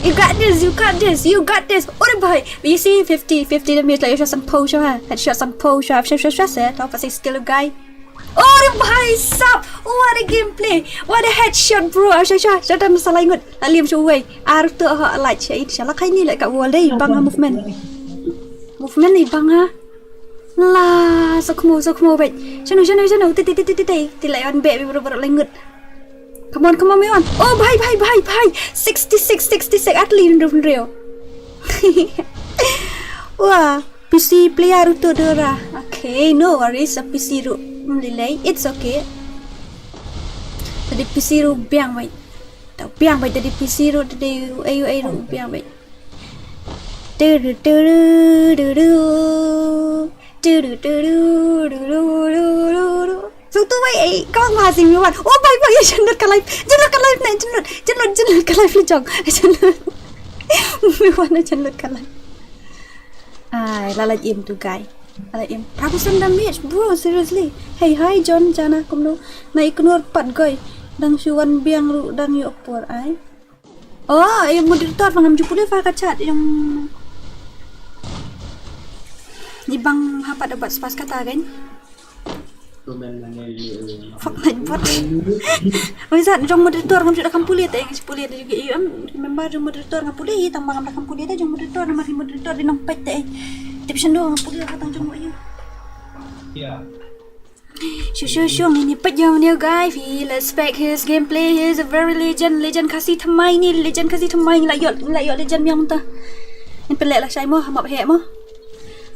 You got this, you got this, you got this. Ore bhai, you see fifty, fifty damage, like, you shot some potion, huh? Headshot some potion, shot, shot, shot, shot, eh? Top six skill guy. Ore bhai sab, what a gameplay, what a headshot, bro. Shot, shot, shot, shot, shot, shot, shot. Alim shot away. Ar tu ha light shot. Inshallah kai ni like kat wall dei, bang ha movement. Movement ni bang ha. La, so khmo, so khmo bhai. Shano, shano, shano. Ti, ti, ti, ti, ti, ti. Ti la yon be, bi bro, bro, langut. Come on, come on, Mewan. Oh, bhai, bhai, bhai, bhai. Sixty-six, sixty-six. Atli ndu ndu. Wah, P C player ruh tu Dora. Okay, no worries, a P C ruh. Hmm, lilai, it's okay. Tadi P C ruh biang bhai. Tau biang bhai tadi P C ruh tadi ayu ayu ruh biang bhai. Tudu tudu tudu. Tudu tudu tudu tudu. So tu wei, eh, kau masih Mewan. Oh, bhai, bhai, ya, janlut ka live. Janlut ka live, na, janlut. Janlut, janlut ka live, lejong. Janlut. Mewan, janlut ka live. Ai, la la im tu, guy. La la im. Prabhu sendam bitch, bro, seriously. Hey, hi, John, Jana, kumno. Na iknor pat, guy. Dang shuan biang ruh, dang yu opor, ai. Oh, eh, moderator, bang am jupule fa ka chat, yung. Ibang hapat dapat spas kata, kan? Fortnite bot. Oi zat jong moderator ngam ju da kam pule te, ngam ju pule te juga, em, member jong moderator ngam pule hi, tang ba ngam da kam pule te jong moderator, namar hi moderator di nang pet te. Tip shen do ngam pule ha tang jong wa yu. Ya. Shu shu shu, ngin ïa peit ïa u new guy, phi, let's spec his gameplay, he is a very legend, legend Khasi thymmai ni, legend Khasi thymmai ni, la ïoh, la ïoh legend biang mynta. Ngin pynleh lashai mo, ha map heh mo.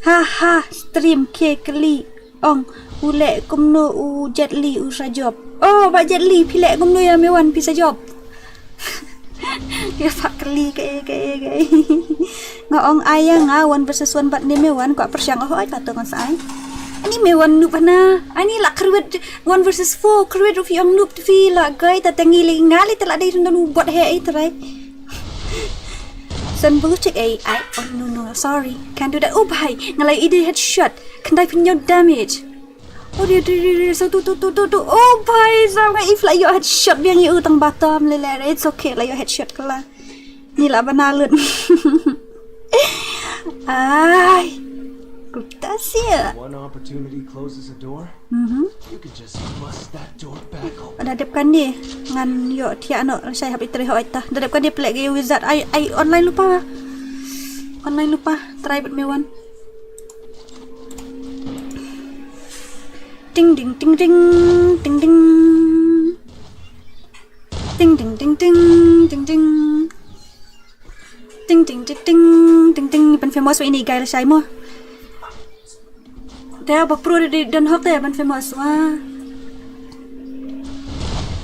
Ha ha, stream khe kali. Ong, u leh kumno u Jet Li u sa jop. Oh, Bah Jet Li, phi leh kumno ïa Mewan phi sa jop. Ïa, Bah Kali, kaei, kaei, kaei. Nga ong ai ïa nga one versus one bad ne Mewan, kwah pyrshang, oh, ai, kato ngan sa ai. Ani Mewan noob hana. Ani la kyrwit one versus four, kyrwit ruh phi ong noob, phi la gai, ta tangi lei nga lei, ta la dei ryndan u bot heh, ai, trai. San blue chick, ai, ai, oh, no, no, sorry, can't do that. Oh, bhai, nga la ïohi headshot. Khyndai phew hynñiew damage. Oh, dia, dia, dia, dia, satu, tu, tu, tu, tu. Oh, bhai, sa nga if la ïoh headshot biang ïa u tang ba tam lele. It's okay, la ïoh headshot ka la. Ni la bana lut. Ai. Kuta Sia. One opportunity closes a door. Mhm. You could just bust that door back open. Da dep kane ngan ïoh thiah noh, lashai hap ïatrei hok ita. Da dep kane pynlehkai ïa u wizard. Ai, ai online lypa. Online lypa. Try bad me wan. Ting ding, ting ding, ting ding. Ting ding, ting ding, ting ding. Ting ting ting ting ting ting. Ban famous wa ine i guy lashai mo. Te ba pro de don hok te ban famous wa.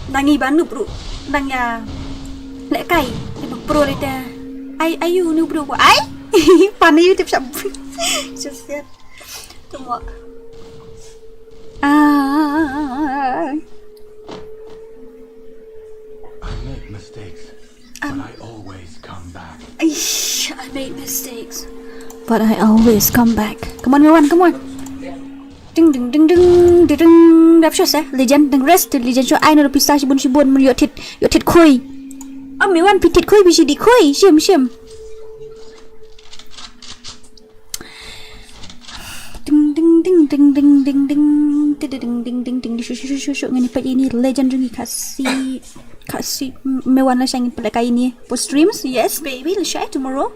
Nang i ba nup ruh. Nang ïa lehkai. Te ba pro de te. Ai, ai u nup ruh wa. Ai. Pan ïa u tip shap. Just yet. Tunggu. Ah. I make mistakes, but I always come back. Aish, I made mistakes, but I always come back. Come on, me wan, come on. Ding ding ding ding ding ding. Dap shuh sa, legend, ding rest, legend shuh ai na pisa shibun shibun, mun ïoh thied, ïoh thied khui. Am me wan phi thied khui, phi shi dih khui, shim, shim. Ding ding ding ding ding ding ding. Ti ding ding ding ding ding. Shu shu shu shu shu. Ngani pat ini legend jong ngi Khasi. Khasi, me wan lashai ngin pynlehkai ini. Post streams, yes baby, lashai tomorrow.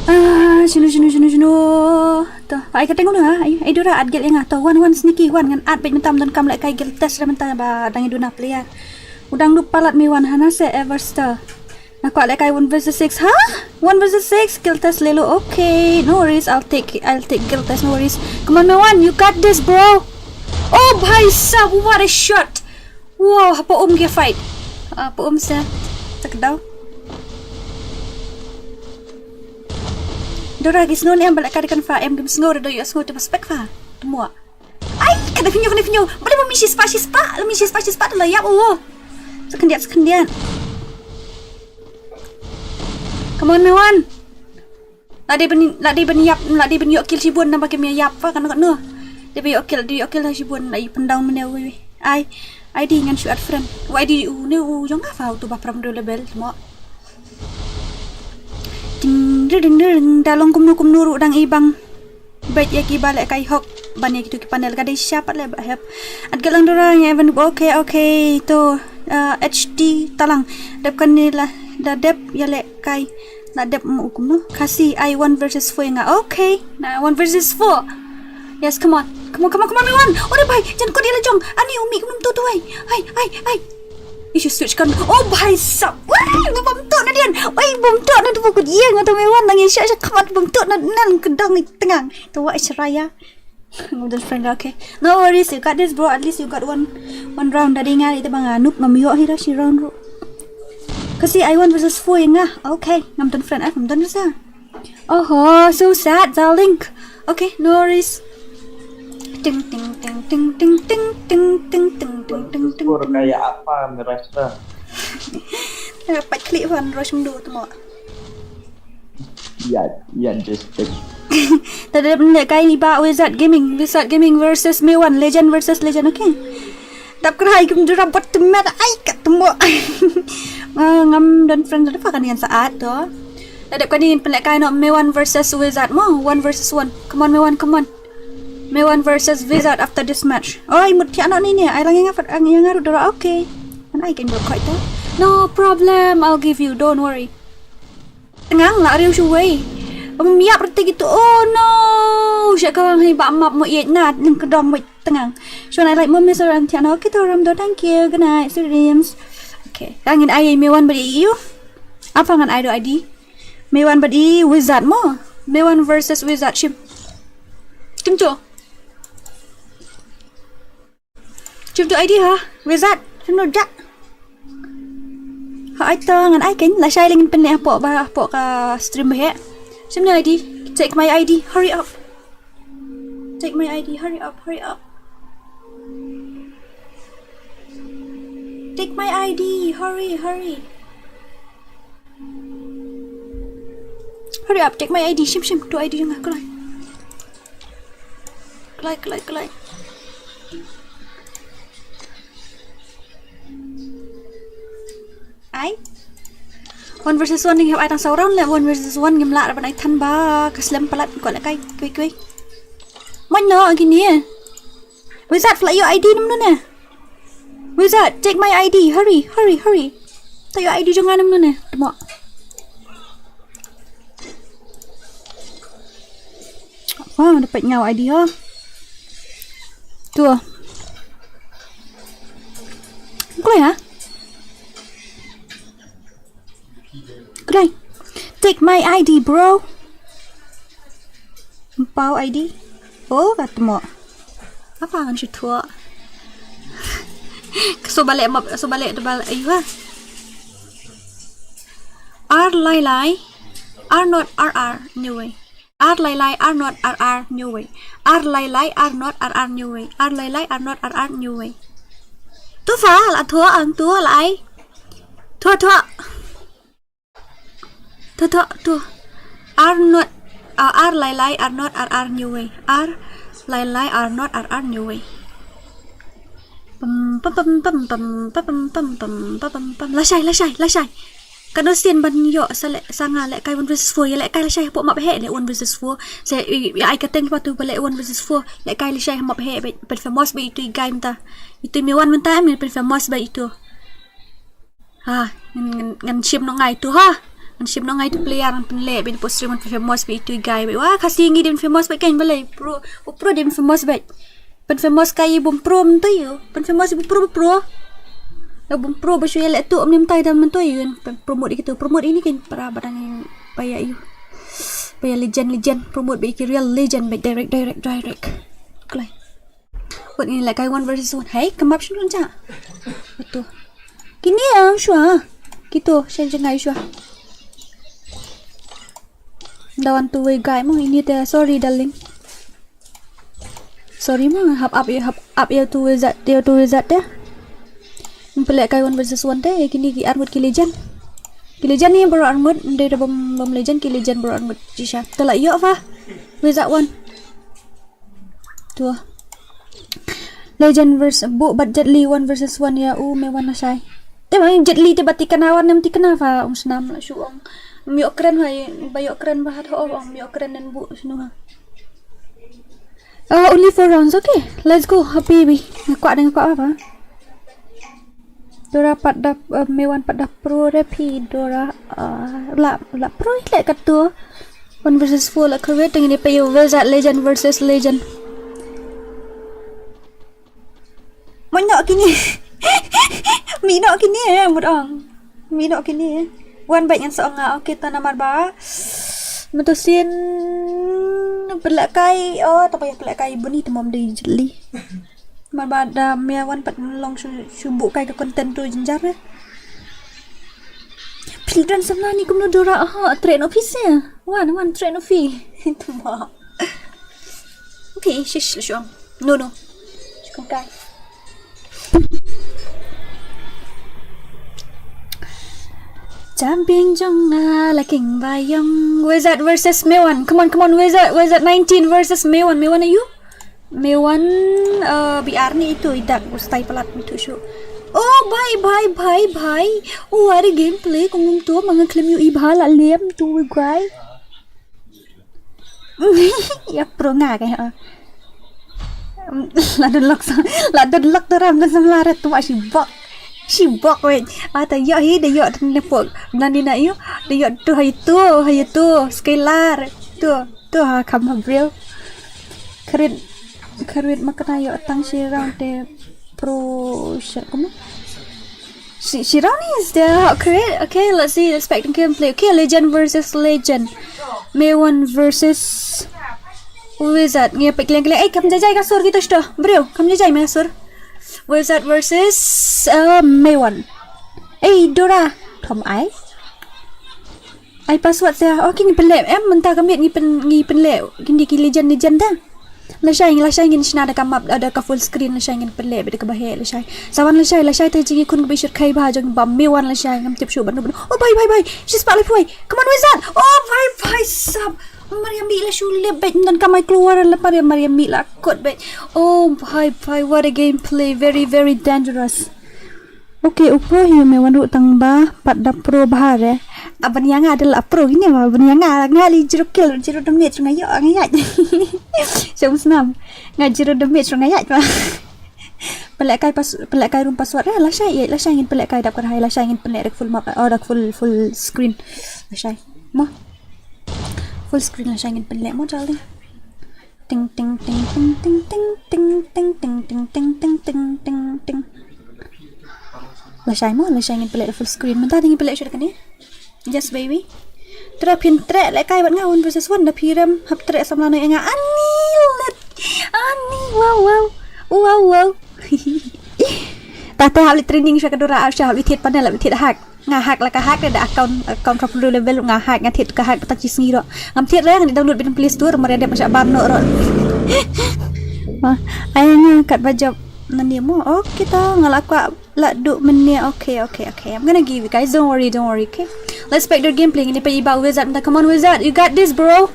Ah, shinu shinu shinu shinu. To, ai ka teng unu ha. Ai, ai Dora add guild ïa nga. To, wan wan sneaky wan, ngan add bad mynta, ym don kam lehkai guild test re mynta ba dang ïa duna player. U dang dup palat me wan hana se Everstar. Nga kwah lehkai one versus six. Huh? One versus six? Guild test leh lo. Okay, no worries. I'll take, I'll take guild test, no worries. Come on, me wan. You got this, bro. Oh, bhai sab, what a shot. Wow, hapoh um ki fight. Ah, hapoh um se. Takdaw. Dora ki sngew ne em ba lehkai kan fa em, kim sngew, da ïohsngew te ba spek fa. Tmwa. Ai, kane pynïoh, kane pynïoh. Balei ba mi shispah, shispah. La mi shispah, shispah, la ïap, oh. Sa khyndiat, sa khyndiat. Come on, me wan. La dei ban, la dei ban ïap, la dei ban ïoh kill shibun, naba kim ïap fa, kano kano. Dei ban ïoh kill, dei ïoh kill shibun, la i pyndown mane wi. Ai, ai di ngan shu add friend. Wa ai di u ne u jong nga fa, u tu ba pram do level mo. Ding ding ding ding, da long kumno kumno ruh dang i bang. Bad ïa ki ba lehkai hok ban ïa kitu ki panel ka dei sha pat leh ba hep. At galang Dora ngi even, okay, okay, to, uh, H D Talang. Dep kane la da dep ïa lehkai. La dep mo u kumno. Khasi ai one versus four ïa nga. Okay. Na one versus four. Yes, come on. Come on, come on, come on, me wan. Ore bhai, jan kut ïa la jong. Ani u mih kumno to to ai. Ai, ai, ai. Ish, switch kan. Oh bhai sab. Wai, bym to na dian. Wai, bym to na tu kut ïa nga to me wan nang ïa sha sha khamat bym to na nan kedang tngang. To wa ish raya. Ngam don friend, okay. No worries, you got this, bro. At least you got one, one round. Da dei nga ite ba nga noob, ngam ïoh hi da shi round ruh. Khasi ai one versus four ïa nga. Okay, ngam don friend, ai ngam don sa. Oho, so sad, darling. Okay, no worries. Ting ting ting ting ting ting ting ting ting ting ting ting. Skor kayak apa, Mirasra? Pat klik wan rush mdu tu mo. Ïa, ïa, just take. Tadi benda kai ni ba Wizard Gaming, Wizard Gaming versus Mewan, Legend versus Legend, okay. Dap krai kum dura bot temet ai kat temo. Ah, ngam don friend da fa kan ïan saat to. Da dep kan ïan pynlehkai noh Mewan versus Wizard mo, one versus one. Come on Mewan, come on. Mewan versus Wizard after this match. Oi, mut thiah noh ni ni. Ai lang ïa nga fat ang ïa nga ruh dura, okay. Kan ai kan bro koi to. No problem, I'll give you, don't worry. Tngang la riu shuwei. Bym ïap reti gitu. Oh no. Sha ka wang hi ba map mo ïeit na ning kedong mo tngang. Shwan I like mo miss around thiah noh. Okay to ram do, thank you. Good night, sweet dreams. Okay. Tang in ai Mewan bad i. Apa ngan ai do I D? Mewan bad i Wizard mo. Mewan versus Wizard shim. Kim to. Shim to I D ha. Wizard. Shim to jak. Ha ai to ngan ai ken la shai lengin pynleh hapoh ba hapoh ka stream ba he. Shim to I D. Take my I D. Hurry up. Take my I D. Hurry up. Hurry up. Take my I D. Hurry, hurry. Hurry up, take my I D. Shim, shim, tu I D jong nga, kloi. Kloi, kloi, kloi. Ai. One versus one, ngi hap ai tang saw round leh, one versus one ngim lah ban ai than ba ka slem palat. Ko leh kai, kui kui. Mon no kine. Wizard, phi la ïoh ID ne mano ne? Wizard, take my ID. Hurry, hurry, hurry. Phi la ïoh ID jong nga ne mano ne? Temo. Wah, dapat nyaw ID ha. Tu. Kloi ha? Kloi. Take my ID, bro. Empau ID. Oh, ka temo. Apa ngan shu thuh? Ka so baleh map, so baleh tebal ayu ha. R lai lai, R not R R, anyway. R lai lai, R not R R, anyway. R lai lai, R not R R, anyway. R lai lai, R not R R, anyway. Tu fa, la thuh ang tu la ai. Thuh, thuh. Thuh, thuh, thuh. R not, uh, R lai lai, R not R R, anyway. R lai lai, R not R R, anyway. Pam, pam, pam, pam, pam, pam, pam, pam, pam, pam, pam. Lashai, lashai, lashai. Kano sien ban ïoh sa leh, sa nga lehkai one versus four, ïa lehkai lashai hapoh map heh leh one versus four. Sa i, i ai ka teng patu ba leh one versus four. Lehkai lashai ha map heh bad pynfamous bad itu i guy mynta. Itu i Mewan mynta em pynfamous bad itu. Ha, ngan, ngan, ngan shim noh ngai tu ha. Ngan shim noh ngai tu player ngan pynleh bad pynfamous bad itu i guy bad. Wah, Khasi ngi dei famous bad kan balei. Pro, pro dei famous bad. Pynfamous kai bym pro mynta ïoh. Pynfamous bym pro, pro. Ïa bym pro ba shu ïa leh tu mynta ïa mynta ïoh. Promote ïa kitu, promote ïa ini kan para ba dang ba ïa ïoh. Ba ïa legend, legend, promote ba ïa ki real legend ba direct, direct, direct. Kloi. Wat ini lehkai one versus one. Hei, ka map shun ja. Betul. Kini ya shuwa. Kitu, shen jengai shuwa. Da wan tu wei guy mo ini te, sorry darling. Sorry mo, hap ap ïa, hap ap ïa tu wizard, ïa tu wizard te. Pynlehkai one versus one te, ïa kini ki armut ki legend. Ki legend ni baroh armut, ym dei da bym, bym legend, ki legend baroh armut. Shisha. Te la ïoh fa. Wizard one. Tu. Legend versus, buh bad Jet Li one versus one ïa u Mewan lashai. Te ma Jet Li te ba thikna wan em thikna fa, ong snam la shu ong. Ym ïoh kren ha, ba ïoh kren ba hat ho ong, ym ïoh kren nen buh snu ha. Uh, only four rounds, okay. Let's go, happy bi. Nga kwah dang kwah ba. Dora pat da, uh, Mewan pat da pro re phi Dora, uh, la, la pro leh katu. One versus four la kawet, tang ini pay wizard, legend versus legend. Mo nok kini. Mi nok kini eh, mut ong. Mi nok kini eh. Wan bad ngan sa ong nga, okay, ta namar ba. Mutusin pynlehkai, oh, ta payah pynlehkai buni te mom dei Jet Li. Namar ba da Mewan pat long shu, shu buh kai ka content tu jynjar eh. Phi don samla ni kumno Dora, oh, train office eh. Wan, wan train office. Itu mo. Okay, shish, la shu ong. No, no. Shu ong kai. Champion jong nga la king ba ïong. Wizard versus Mewan. Come on, come on, Wizard, Wizard nineteen versus Mewan. Mewan are you? Mewan, uh, B R ni itu i dak u style palat itu shu. Oh, bye, bye, bye, bye. Oh, what a gameplay. Kong um tu, manga claim ïa i bha la lem tu, guy. Ïa pro nga ka, ha. La don lok sa, la don lok tu ram don samla ret tu ma shi bok. Shi bok wei. Ata ïa hi da ïa ne pok. Nani na ïa da ïa tu hai tu, hai tu. Skylar. Tu, tu ha kham ha briew. Kharit, kharit ma ka na ïa tang shi round te pro sha kumno. Shi, shi round is the create. Okay, let's see, let's back to gameplay. Okay, legend versus legend. Mewan versus wizard. Ngi pek leng leng. Eh, kam jajai ka sur gitu sto. Bro, kam jajai ma sur. Wizard versus, uh, Mewan. Eh, Dora. Tom ai. Ai password sa. Okay, ngi pynleh. Em, mynta ka miet ngi pyn, ngi pynleh. Kindi ki legend, legend da. Lashai, lashai ngin shna da ka map, da ka full screen, lashai ngin pynleh bad da ka baheh, lashai. Sa wan lashai, lashai te jingïakhun kaba shyrkhei bha jong ba Mewan lashai, ngam tip shuh ban ban. Oh, bye, bye, bye. Shi spah lai poi. Come on, wizard. Oh, bye, bye, sap. Mariam bi la shu leh bad nan ka mai keluar la Mariam, Mariam bi la kot bad. Oh, bye, bye. What a gameplay. Very, very dangerous. Okay, u pro hi me wan ruh tang ba pat da pro bha re. A ban ïa nga da la pro kine ma ban ïa nga nga li zero kill, zero damage nga ïoh nga ïaid. Shong snam. Nga zero damage nga ïaid ma. Pynleh kai pas, pynleh kai room password re, lashai ïaid, lashai ngin pynleh kai dap kar hai, lashai ngin pynleh rek full map, oh, rek full, full screen. Lashai. Mo. Full screen lashai ngin pynleh mo, darling. Ting ting ting ting ting ting ting ting ting ting ting ting ting ting ting. Lashai mo, lashai ngin pynleh full screen. Mynta ngin pynleh shuh kane. Yes baby. Tara phin treh leh kai bad nga one versus one da phi rem hap treh samla no ïa nga. Ani let. Ani wow wow. Wow wow. Tata hap leh training sha ka Dora, sha hap leh thied panel, hap leh thied hack. Nga hack la ka hack da account, account ka pro level nga hack, nga thied ka hack ta chi sngi ro. Ngam thied re, nga download bad Play Store, mar ïa dep sha bam no ro. Ai nga kat ba job nani mo. Okay ta nga la kwah la du mene. Okay, okay, okay. I'm gonna give you guys. Don't worry, don't worry, okay? Let's back their gameplay. Ngin ïa peit ba Wizard mynta. Come on Wizard, you got this, bro.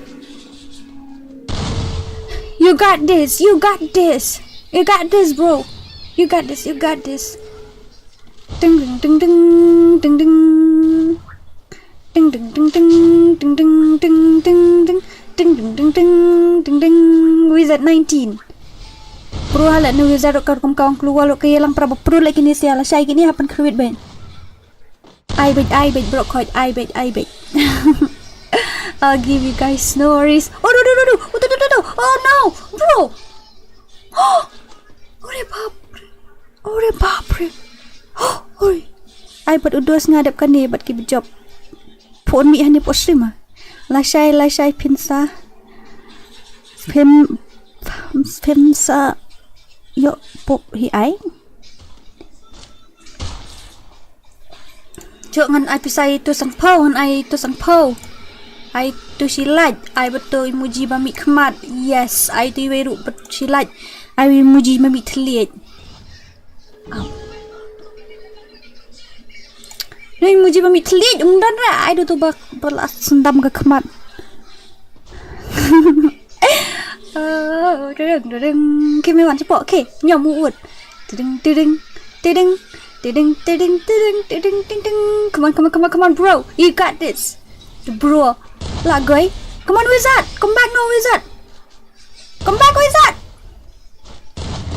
You got this. You got this. You got this, bro. You got this. You got this. Ding ding ding ding ding ding. Ding ding ding ding ding ding ding ding ding. Ding ding ding ding ding ding. Wizard nineteen. Pro ha la ne Wizard ka kum ka ong klua lo ke lang pra ba pro lagi ni sia la shai kini happen kruit ben. I bet, I bet, bro, quite, I bet, I bet. I'll give you guys no worries. Oh no no no no. Oh no no no no. Oh no, bro. Oh, ore bap. Ore bap re. Ore. Ai bad u dos nga dep kane bad ki job. Phone mi hani post stream ah. Lashai lashai phin sa. Phin phin sa. Yo pop hi ai. Chok ngan ai pisai tu sang pau, ngan ai tu sang pau. Ai tu silat, ai betul emoji ba mih khmat. Yes, ai tu iwe ru bet silat. Ai emoji ba mih thliet. Ni muji ba mi thlit um don ra ai du tu ba ba la sendam ka khmat. Ding ding ding. Kimi wan cepo. Okay, nyom u ut. Ding ding ding. Ding ding ding ding ding ding ding ding. Come on, come on, come on, come on, bro. You got this. Bro. Lagoi. Come on, wizard. Come back no, wizard. Come back, wizard.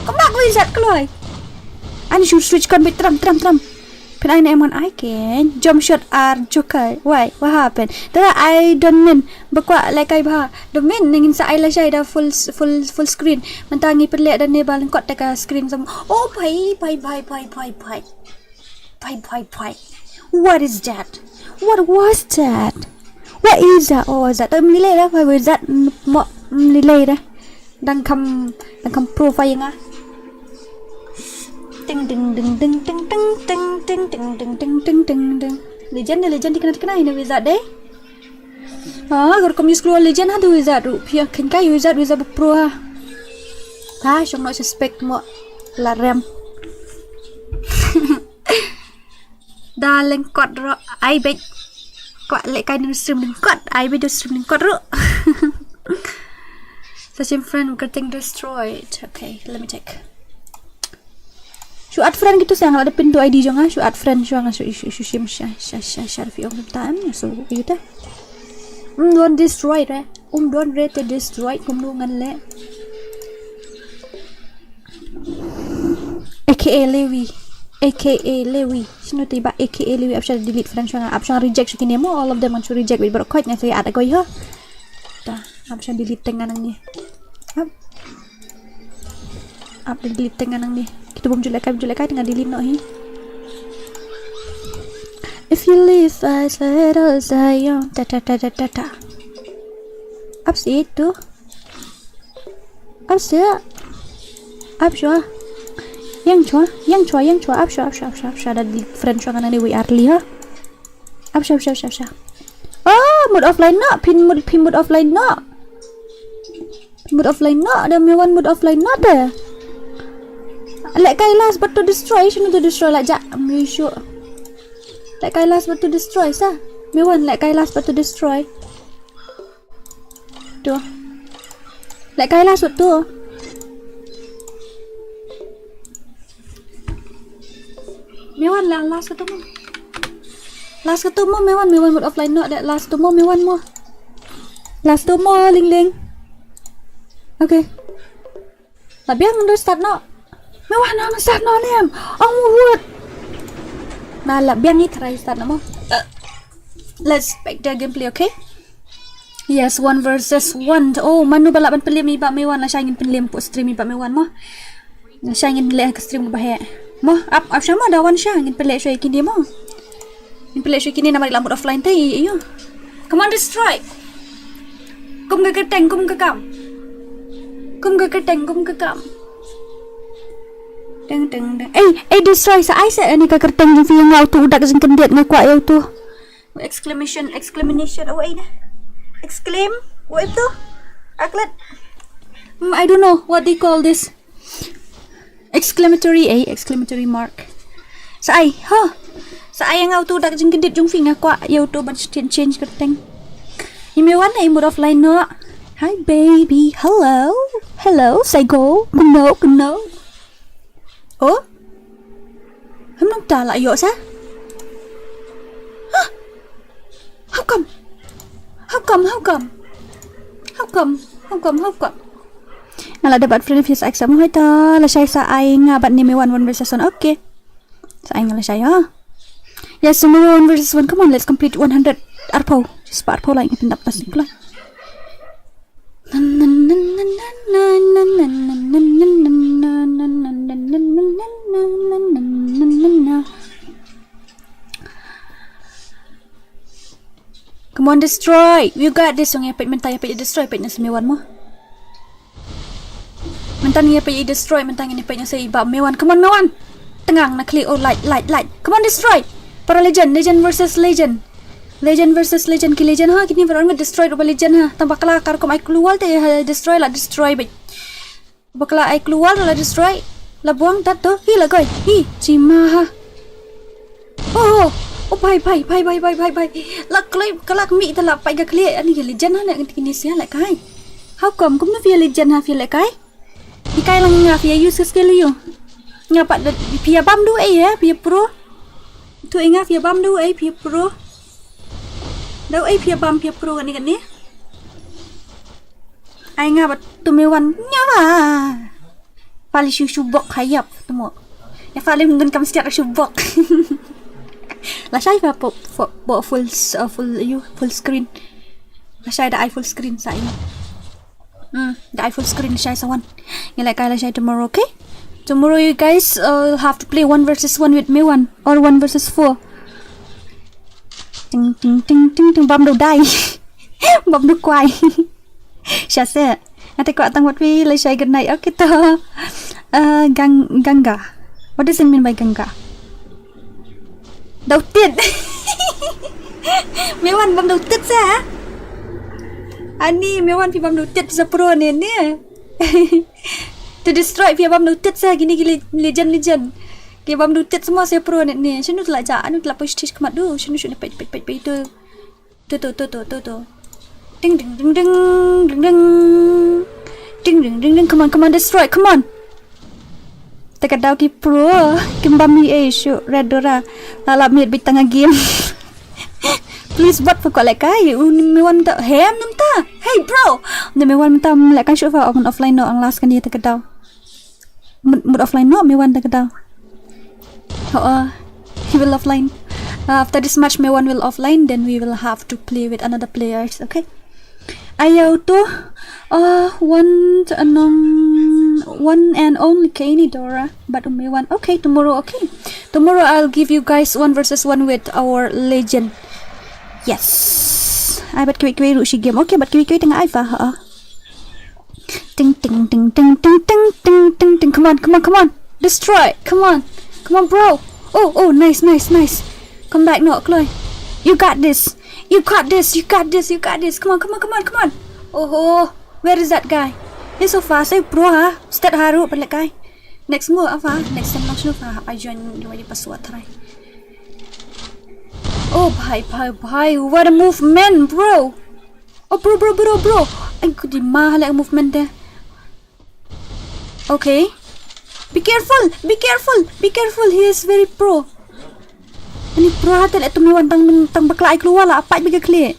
Come back, wizard, kloi. Ani shu switch kon bit tram tram tram. Pyn ai na em ngan ai ken. Jump shot ar jokai. Why? What happened? Tara I don't mean. Bakwa lekai bha. Don't mean nangin sa ai la shai da full full full screen. Mynta ngi pynleh da ne ba lyngkot ta ka screen sam. Oh bhai bhai bhai bhai bhai bhai. Bhai bhai bhai. What is that? What was that? What is that? What was that? Em lilai da, bhai, what is that? Mo em lilai da. Dang kham dang kham pro fire nga. Ting ting ting ting ting ting ting ting ting ting ting ting ting. Legend, legend, tikna tikna ina wizard deh. Ah, kor kom use keluar legend ha tu wizard tu. Pia khenkai wizard wizard pro ha. Ha, shong no suspect mo la rem. Da lengkot ro ai bet. Kwah lekai ning stream lengkot ai bet stream lengkot ro. Session friend getting destroyed. Okay, let me check. Shu add friend gitu sang la da pintu I D jong nga shu add friend shu nga shu shu shu shim sha sha sha sha fi ong tam so gitu. Um don destroy re. Um don re te destroy kum nu ngan le. A K A Lewi. A K A Lewi. Shinu te ba A K A Lewi ap sha delete friend shu nga ap sha reject shu kine mo all of them ngan shu reject bit bro koit nga shu add agoi ho. Ta ap sha delete tengan ngi. Ap. Ap delete tengan ngi. Kita bom julek kai julek kai tengah delete no hi. If you leave us little Zion ta ta ta ta ta ta. Ap si itu. Ap si. Ap shwa. Yang shwa, yang shwa, yang shwa. Ap shwa, ap shwa, ap shwa, ap shwa. Da delete friend shwa ngan ngi wei arli ha. Ap shwa, ap shwa, ap shwa, ap shwa. Oh, mut offline no. Pin mut pin mut offline no. Mut offline no, da me wan mut offline no te. Lekai last but to destroy, shinu to destroy la ja, me shu. Lekai last but to destroy sa. Me wan lekai last but to destroy. Tu. Lekai last but to. Me wan Last katu mo. Last katu mo, Mewan, Mewan mut offline noh, last katu mo, Mewan mo. Last katu mo, Ling Ling. Okay. La biang ngan start noh. Mewan, ngan start noh ne em. Ong mo wut. Na la biang, ngi try start noh mo. Uh, let's back the gameplay, okay? Yes, one versus one. Oh, mano ba lah ban pynlem i Bah Mewan, lashai ngin pynlem hapoh stream i Bah Mewan mo. Lashai ngin leh ha ka stream ba heh. Mo, ap, ap sha mo, da wan sha, ngin pynleh shuwa ïa kine mo. Ngin pynleh shuwa ïa kine namar i la mut offline te, ïa, ïa. Come on, destroy. Kum ka kyrteng, kum ka kam. Kum ka kyrteng, kum ka kam. Deng, deng, deng. Ei, ei, destroy, sa ai sa, ani ka kyrteng jong phi, nga utu u dak jingkyndit, nga kwah ïa utu. Exclamation, exclamation, oh, ei na. Exclaim, what itu? Aklat. Hmm, I don't know what they call this. Exclamatory, eh, exclamatory mark. Sa ai, ha? Sa ai nga utu dak jingkyndit jong phi, nga kwah ïa utu ban change, change kyrteng. I Mewan, i mut offline noh. Hi baby, hello. Hello, say go. Kumno, kumno. Oh? Hynrei ta la ïoh sa? Hah? How come? How come? How come? How come? How come? How come? Nga la da bad friend, phi sa accept mo? Hai ta, lashai sa ai nga bad ne Mewan one versus one. Okay. Sa ai nga lashai, ha. Yes, so Mewan one versus one. Come on, let's complete one hundred. Arphew. Just pa arphew like, pynda pas ni kloi. Come on, destroy. You got this. Ïa peit mynta, ïa peit destroy, peit na sa Mewan mo. Mynta ngin ïa peit destroy, mynta ngin ïa peit na sa i Bah Mewan. Come on, Mewan. Tyngang na khlieh, oh, light, light, light. Come on, destroy. Para legend, legend versus legend. Legend versus legend, ki legend ha, kine baroh ngi destroy ruh ba legend ha. Tang bakla ka rukom ai clue wall te ha, destroy la destroy beit. Bakla ai clue wall la destroy. La buang tat to, hi la goi, hi, chima ha. Oh, oh, oh, bhai, bhai, bhai. La kloi, ka la mih te la pait ka khlieh, ani ka legend ha, ne kine sia la kai. How come, kumno phi ïa legend ha, phi ïa la kai? Phi kai lang nga phi ïa use ka skill ïa u. Nga pat da phi ïa bam du ei ha, phi ïa pro. Tu ei nga phi ïa bam du ei phi ïa pro. Da ei phi ïa bam phi ïa pro kane kane. Ai nga bad tu Mewan nga ba. Pali shu shu bok hayap tu mo. Ïa pali ngun kam stiak shu bok. Lashai pa po po po full s- uh, full you full screen. Lashai da ai full screen sa ïa. Hmm, da ai full screen lashai sa wan. Ngi la kai lashai tomorrow, okay? Tomorrow you guys uh, have to play one versus one with Mewan or one versus four. Ting ting ting ting ting, bam du dai. Bam du kwai. Sha se. Ate ko atang wat wi lashai good night. Okay to. Uh, gang ganga. What does it mean by ganga? Dau tit. Mewan bam dau tit sa. Ani Mewan phi bam dau tit sa pro ne ne. To destroy phi bam dau tit sa kine ki le- legend legend. Ki bam dau tit semua sa pro ne ne. Shinu tla ja anu tla push tish kemat du. Shinu shinu pet pet pet pet tu. Tu tu tu tu tu tu. Ding ding ding ding ding ding. Ding ding ding ding. Come on, come on, destroy. Come on. Te ka daw ki pro kim bam ni eh shu red dora. La la miet bit tanga game. Please bot pa ko le kai. U Mewan ta hem num ta. Hey bro. Ne Mewan ta le kai shu fa open offline no ang last kan dia te ka daw. Mut mut offline no Mewan te ka daw. Oh, uh, he will offline. Uh, after this match, Mewan will offline. Then we will have to play with another players. Okay. Ayau tu, uh, one to anong, one and only Kani Dora, but Mewan. Okay, tomorrow. Okay, tomorrow I'll give you guys one versus one with our legend. Yes. Ai bad kiwi kiwi ruh shi game. Okay, bad kiwi kiwi tengah ai fa. Ha. Ting ting ting ting ting ting ting ting ting. Come on, come on, come on. Destroy. Come on. Come on, bro. Oh, oh, nice, nice, nice. Come back, no, Chloe. You got this. You got this. You got this. You got this. Come on, come on, come on, come on. Oh, oh. Where is that guy? He's so fast. Hey, bro, ha? Stat haru, but like guy. Next move, apa? Next time, next move, ha? I join you, you pass what try. Oh, bhai, bhai, bhai. What a movement, bro. Oh, bro, bro, bro, bro. Ai, ku di ma halak movement dia. Okay. Be careful, be careful, be careful. He is very pro. Ani pra te le tu mi wan tang, tang bakla ai klua la apai bagi kli.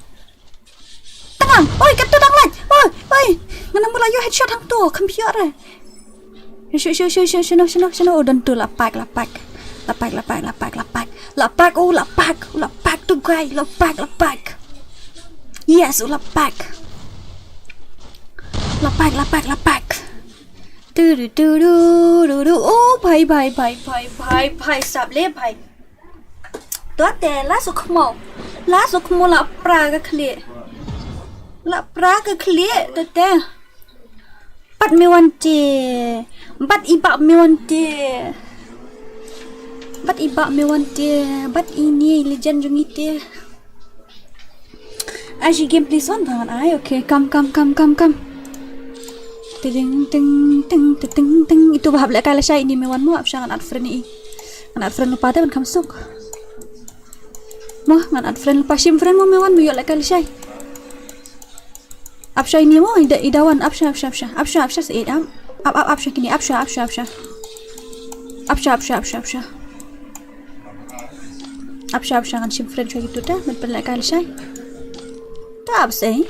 Tang ang. Oi, kat tu tang laj. Oi, oi. Ngana mula yo headshot hang tu. Kam biar eh. Shu, shu, shu, shu, shu, no, shu, no, shu, no. Oh, dan tu lapak, lapak. Lapak, lapak, lapak, lapak. Lapak, oh, lapak. Oh, lapak tu guy. Lapak, lapak. Yes, oh, lapak. Lapak, lapak, lapak. Tu, tu, tu, tu, tu, tu. Oh, bhai, bhai, bhai, bhai, bhai, bhai. Sab le, bhai. To te la suk mo. La suk mo la pra ka khlieh. La pra ka khlieh to te. Bat me wan te. Bat i bak me wan te. Bat i bak me wan te. Bat i ni legend jong i te. Ai shi game please on thangan ai. Okay, kam kam kam kam kam. Ting ting ting ting ting ting. Itu bahap leh kai lashai ini me wan mo ap sha ngan add friend i. Ngan add friend lypa te ban kam suk. Mo ngan add friend lypa shim friend mo me wan mo ïoh leh kai lashai. Ap sha ini mo ida ida wan ap sha ap sha ap sha ap sha ap sha sa ap ap ap ap sha kini ap sha ap sha ap sha ap sha ap sha ap sha ap sha ap sha ap sha ngan shim friend sha itu ta ban pynleh kai lashai. Ta ap sei.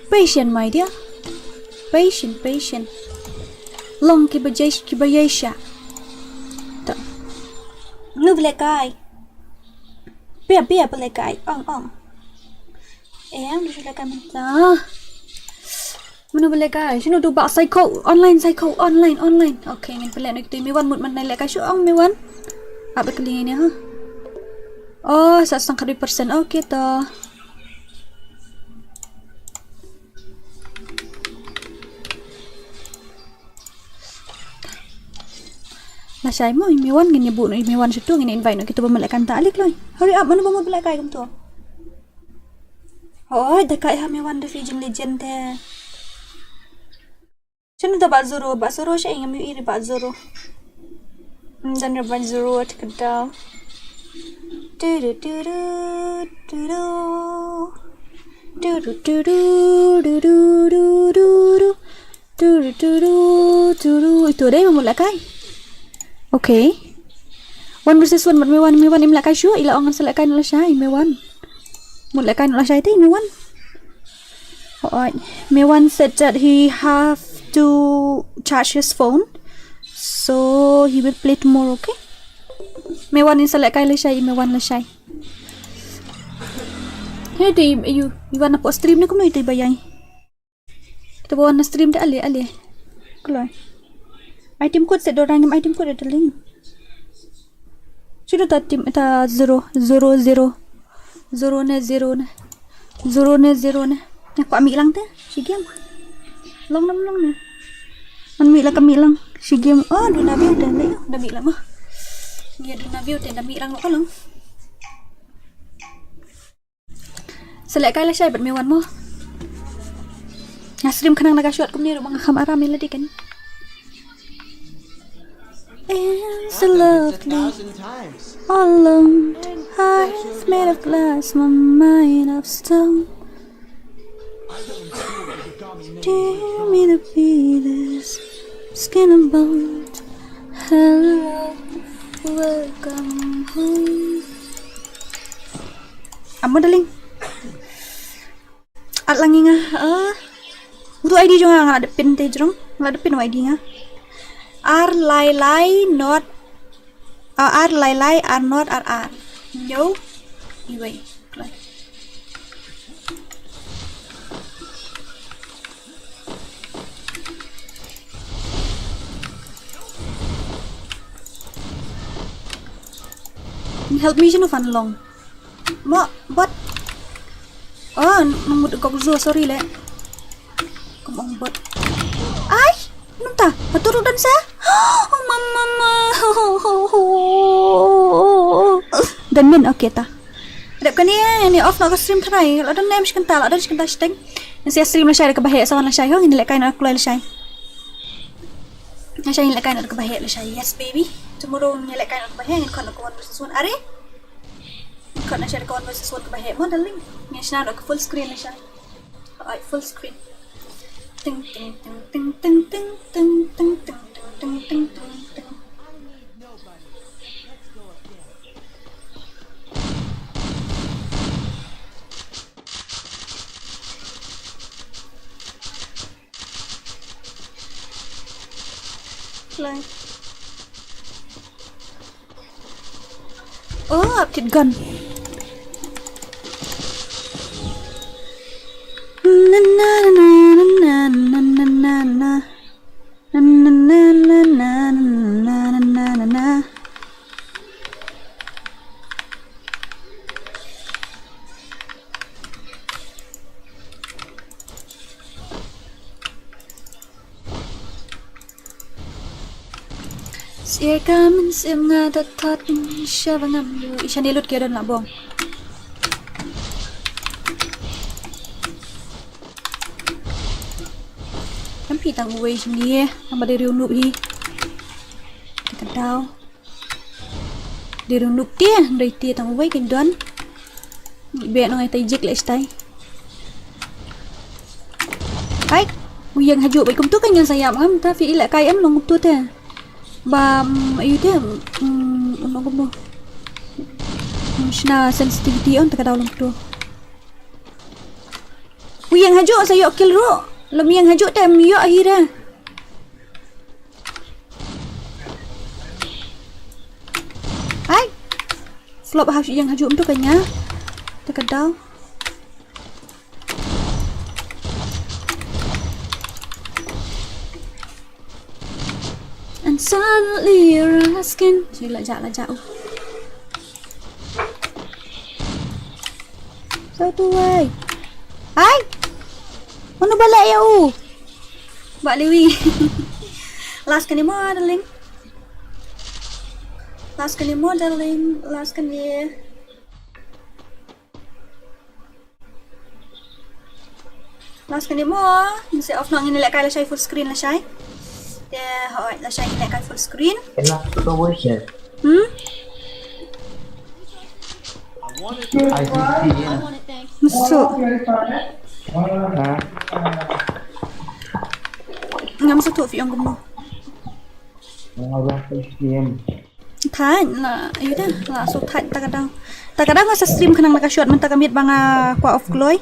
Patient, my dear. Patient, patient. Long ki ba jai ki ba jai sha. Ta. Nu bele kai. Bia bia bele kai. Ong ong. Eh, ang du shu leh kai mynta. Mano bele kai? Shino du ba psycho online psycho online online. Okay, ngin pele nuk tu mi wan mut man nai leh kai shu ong mi wan. Apa kali ini ha? Oh, sa sang kadu persen. Okay to. Lashai mo i me wan ngin ïa buh no i me wan shutu ngin invite no kito ba mlek kanta alik loi. Hurry up mano ba mlek kai kumto. Oi da kai ha me wan da Fijian legend te. Shano da ba zero ba zero sha ngam ïohi ba zero. Dan da ba zero te ka dal. Tudu tudu tudu. Tudu tudu tudu tudu. Turu turu turu. Itu dei mut leh kai. Okay. One versus one but me wan me wan im leh kai shu ila ong sa leh kai lashai me wan. Mut leh kai lashai te me wan. Oh, me wan said that he have to charge his phone. So he will play tomorrow, okay? Me wan in sa leh kai lashai me wan lashai. Hey, do you, you, you wanna put stream na kumno itu bayai? Kita bawa na stream da ale ale. Kloi. Item code set dorang im item code da link. Sudah ta tim ta zero zero zero. Zero ne zero ne. Zero ne zero ne. Nya kwa mi lang te. Shi game. Long nam long ne. Man mi la ka mi lang. Shi game. Oh, du na view te ne. Da mi lang mo. Ngi du na view te da mi lang lo ka long. Sa leh kai lashai bad me wan mo. Nga stream khnang na ka shot kumne ruh ba nga kham aram ïa lade kan. It's a lovely alone. Hearts made of glass, my mind of stone. Tear me to pieces, skin and bone. Hello, welcome home. Amo darling. At lang nga. Ah. Utu I D jong nga nga la dep pin te jrong. Nga la dep pin I D nga. R lai lai not. Ah, R lai lai R not R R. Yo. Iwei. Kloi. Help me shano fan long. Mo, bot. Oh, nang mut kok zo, sorry le. Kum ong bot. Ai, nunta, atur dan sa. Oh, mama, mama. Dan men, okay ta. Dep kani ni off na ka stream trai. La dan nem shkanta, la dan shkanta shteng. Nsi stream lashai ka bahe sa lashai ho, ngin leh kai na kloi lashai. Lashai ngin leh kai na ka bahe lashai. Yes baby. Tomorrow ngin leh kai na ka bahe, ngin khot na ka one versus one. Are? Khot na share ka one versus one ka bahe mo darling. Ngi shna na ka full screen lashai. Ai full screen. Ting ting ting ting ting ting ting ting ting ting ting ting ting ting. Fly. Oh, update gun. Na, na, na, na. Na, na, na, na, na. Na, na, na, na, na. Sir ka mynsiem nga da thot sha ba ngam ïoh. I shane lut ki don la bong. Kam phi tang uwei shane, kam ba dei riew nup hi. Ka daw. Dei riew nup te, dei te tang uwei kin don. Be nong ai tai jik le stai. Ai, u ïeng hajuh bad kumtu kan ïeng sa ïap ngam ta phi i lehkai em long kumtu te. Ba, mm, ayu te, mm, long kumtu. Mm, shna sensitivity on ta ka daw long kumtu. U ïeng hajuh sa ïoh kill ruh. Lem ïeng hajuh te em ïoh hi re. Ai. Flop ha shu ïeng hajuh kumtu kan ïa. Ta ka daw. And suddenly you're asking. Shu la jah, la jah, uh. Sa tu wei. Ai. Mano ba leh ïa u? Ba Liwi. Last kane mo, darling. Last kane mo, darling. Last kane. Last kane mo. Ngin sa off noh, ngin lehkai lashai full screen lashai. Te hooid lashai ngin lehkai full screen. Ella tu ka voice. Hmm? I C C, yeah. Musuh. Huh? Ngam sngewthuh phi ong kumno. Ngam sngewthuh. Thait la, ayu da, la shu thait ta ka daw. Ta ka daw nga sa stream khnang na ka shot mynta ka miet ba nga kwah off kloi.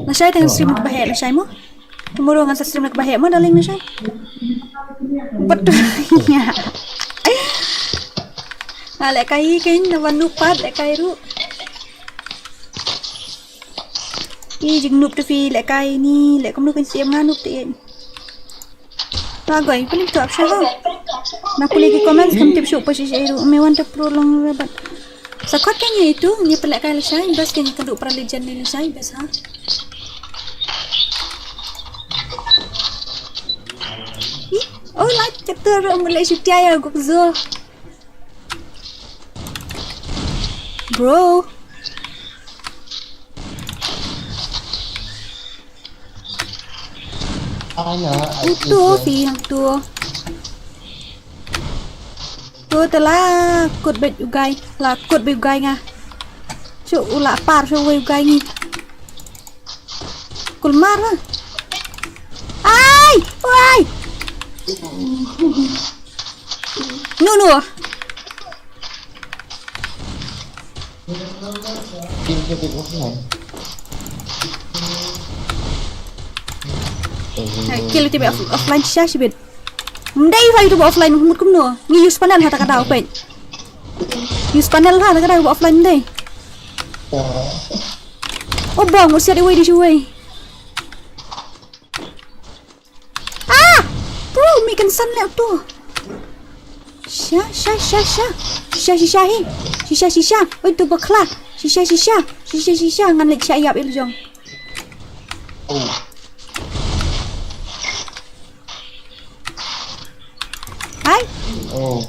Lashai te ngan stream na kaba heh lashai mo. Tomorrow ngan sa stream na kaba heh mo darling lashai. Betul. Nga lehkai kein na ba nup pat lehkai ruh. I jingnup te phi lehkai ni, leh kumno kan siem nga nup te. Ba goi pynlip tu ap sha ha. Na pule ki comments kam tip shuh pa shisha ruh. Me wan te pro long re bad. Sa khot ka ngi itu, ngi pynlehkai lashai, bas ka ngi kynduh para legend ne lashai, bas ha. Ih, oh, like kata ruh mula shutia ïa guk zo. Bro. Ai na, ai utu isi. Phi hangtu. Tu te la kut bad u guy, la kut bad u guy nga. Shu u la par shu wei u guy ngi. Kulmar ha. Ai, wai. No, no. Kill te bad offline. Hai, kill te bad off-, offline sha shibit. Ndai fa itu ba offline mut kumno. Ngi use panel ha ta ka daw pet. Use panel ha ta ka daw ba offline ndai. Oh bang, usiat iwei di shuwei. Ah! Tu, mi kan san leh tu. Sha, sha, sha, sha. Shisha, shisha hi. Shisha, shisha. Oi, tu bakla. Shisha, shisha. Shisha, shisha. Ngan leh sha ïap il jong. Oh. Hai. Oh.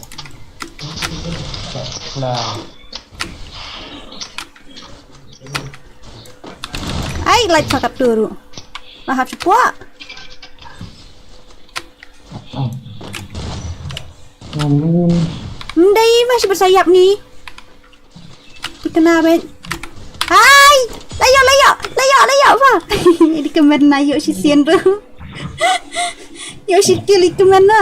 Nah. Ai, light pakat turu. Lah hap sipua. Amin. Ndai masih bersayap ni. Dikena bet. Ai, layo, layo, layo, layo apa? Dikemen na yuk si sien tu. Yuk si kill dikemen na.